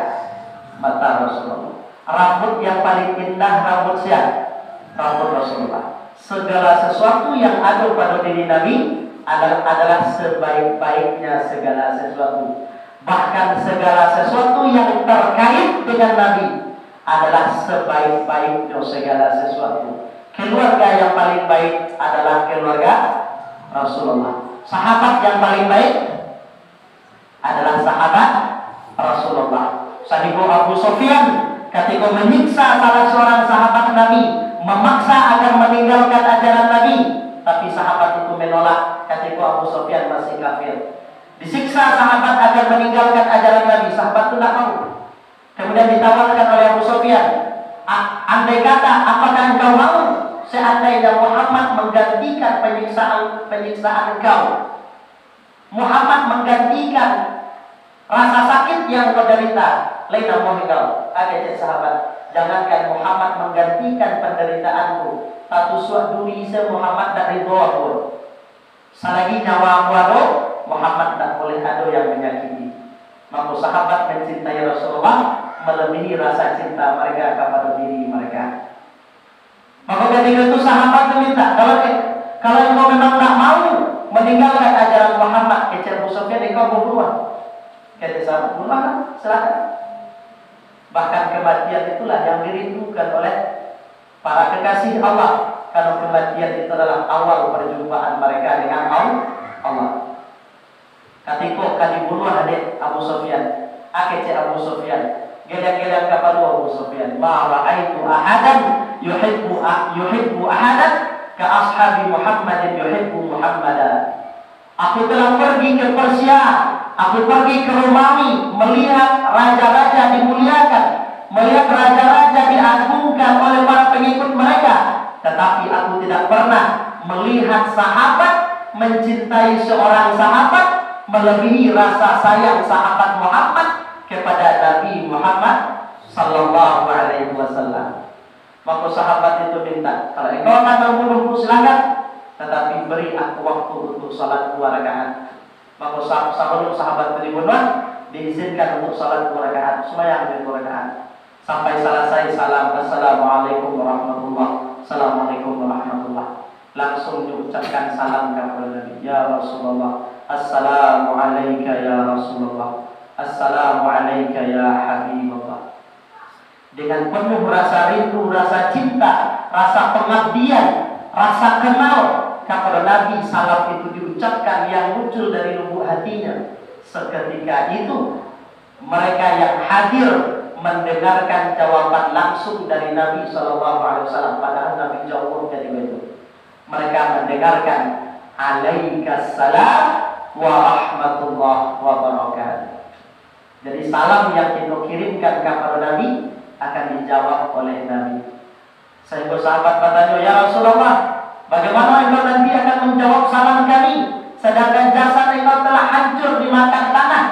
Mata Rasulullah. Rambut yang paling indah rambut sia? Rambut Rasulullah. Segala sesuatu yang ada pada diri Nabi adalah, adalah sebaik-baiknya segala sesuatu. Bahkan segala sesuatu yang terkait dengan Nabi adalah sebaik-baiknya segala sesuatu. Keluarga yang paling baik adalah keluarga Rasulullah. Sahabat yang paling baik adalah sahabat Rasulullah. Sahinggo Abu Sufyan, ketika menyiksa salah seorang sahabat Nabi, memaksa agar meninggalkan ajaran Nabi, tapi sahabat itu menolak ketika Abu Sufyan masih kafir. Disiksa sahabat agar meninggalkan ajaran Nabi, sahabat itu tidak mau. Kemudian ditawarkan oleh Abu Sufyan, "A-, andai kata, apakah engkau mau seandainya Muhammad menggantikan penyiksaan, penyiksaan engkau? Muhammad menggantikan rasa sakit yang kau derita, lain amuah engkau." Kecek sahabat, "Jangankan Muhammad menggantikan penderitaanku, tatusuak duri se Muhammad dak ridho pun. Salagi nyawa aku ado, Muhammad ndak boleh ado yang menyakiti." Mako sahabat mencintai Rasulullah melebihi rasa cinta mereka kepada diri mereka. Mako ketika itu sahabat meminta, "Kalau, kalau engkau memang ndak mau meninggalkan ajaran Muhammad," kecek Abu Sufyan, "engkau bunuah." Kecek sahabat, "Bunuahlah, silakan." Bahkan kematian itulah yang dirindukan oleh para kekasih Allah, karena kematian itu adalah awal perjumpaan mereka dengan Al-, Allah. Katiko ka dibunuah dek Abu Sufyan, kecek Abu Sufyan, geleng-geleng kapalo Abu Sufyan, "Ma ra'aitu ahadan yuhibbu a-, yuhibbu ahadan ka ashabi Muhammadin yuhibbu Muhammada." "Aku telah pergi ke Persia, aku pergi ke Romawi, melihat raja-raja dimuliakan, melihat raja-raja diagungkan oleh para pengikut mereka. Tetapi aku tidak pernah melihat sahabat mencintai seorang sahabat melebihi rasa sayang sahabat Muhammad kepada Nabi Muhammad sallallahu alaihi wasallam." Mako sahabat itu minta, "Kalau engkau akan membunuhku, silakan. Tetapi beri aku waktu untuk salat dua rakaat." Mako sa-, sabalum sahabat itu dibunuah, diizinkan untuk salat dua rakaat, sumbayang dua rakaat. Sampai salasai salam, "Assalamualaikum warahmatullah, assalamualaikum warahmatullah." Langsung diucapkan salam kepada Nabi, "Ya Rasulullah, assalamu alaika ya Rasulullah, assalamu alaika ya Habiballah." Dengan penuh rasa rindu, rasa cinta, rasa pengabdian, rasa kenal kepada Nabi, salam itu diucapkan yang muncul dari lubuk hatinya. Seketika itu, mereka yang hadir mendengarkan jawaban langsung dari Nabi sallallahu alaihi wasallam, padahal Nabi jauh dari itu. Mereka mendengarkan, "Alaikas salam wa rahmatullah wa barakatuh." Jadi, salam yang kita kirimkan kepada Nabi akan dijawab oleh Nabi. Sehingga sahabat bertanya, "Ya Rasulullah, bagaimana engkau nanti akan menjawab salam kami, sedangkan jasad engkau telah hancur dimakan tanah?"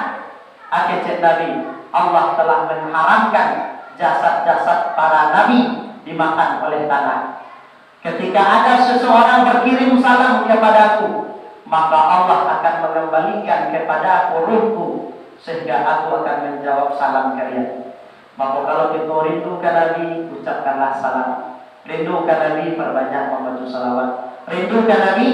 Kecek Nabi, "Allah telah mengharamkan jasad-jasad para nabi dimakan oleh tanah. Ketika ada seseorang berkirim salam kepadaku, maka Allah akan mengembalikan kepadaku ruhku, sehingga aku akan menjawab salam kalian." Maka kalau kita rindu ka Nabi, ucapkanlah salam. Rindu ka Nabi, perbanyak membaca salawat. Rindu ka Nabi,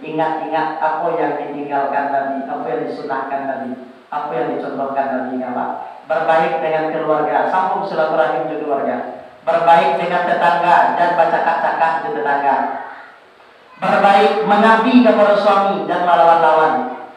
ingat-ingat apa yang ditinggalkan Nabi, apa yang disunahkan Nabi, apa yang dicontohkan Nabi ngawak. Berbaik dengan keluarga, sambung silaturahim jo keluarga. Berbaik dengan tetangga, jan bacakak-cakak jo tetangga. Berbaik mengabdi kepada suami, jan malawan-lawan.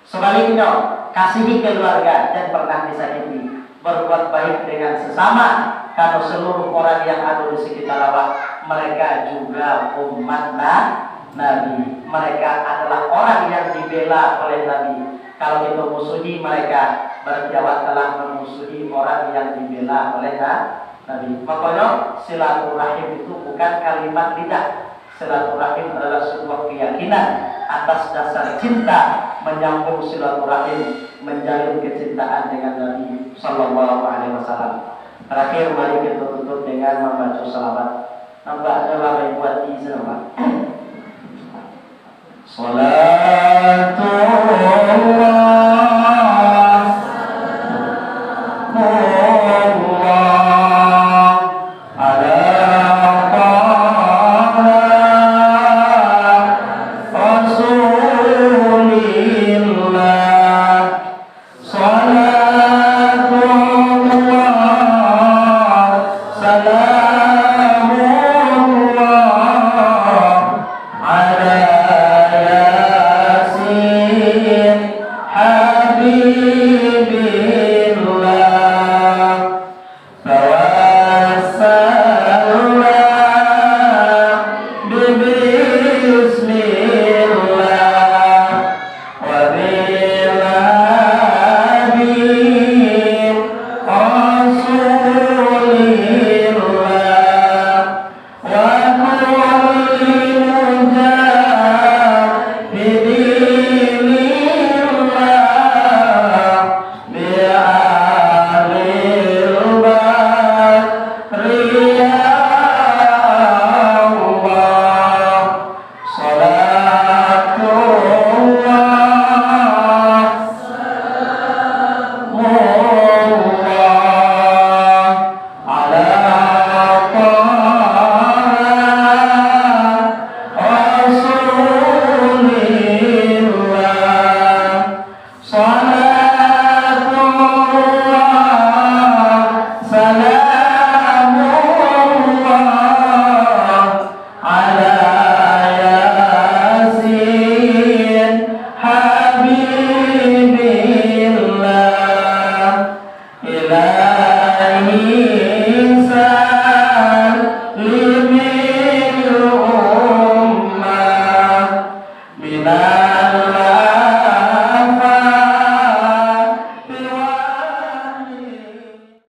Sebaliknya, kasihi keluarga, jan pernah disakiti. Berbuat baik dengan sesama, karena seluruh orang yang ada di sekitar awak, mereka juga umat na-, Nabi. Mereka adalah orang yang dibela oleh Nabi. Kalau kita musuhi mereka, berarti awak telah memusuhi orang yang dibela oleh Na-, Nabi. Makanya, silaturahim itu bukan kalimat lidah. Silaturahim adalah sebuah keyakinan atas dasar cinta Manyambung silaturahim, manjalin kacintaan dengan Nabi sallallahu alaihi wasallam. Tarakhir, mari kita tutup dengan mambaco salawat. Nampaknyo lah baibu ati sinan, Pak. Salatullah, Allah, ala taha Rasulillah. Salatullah, salamullah, ala Yasin habibi.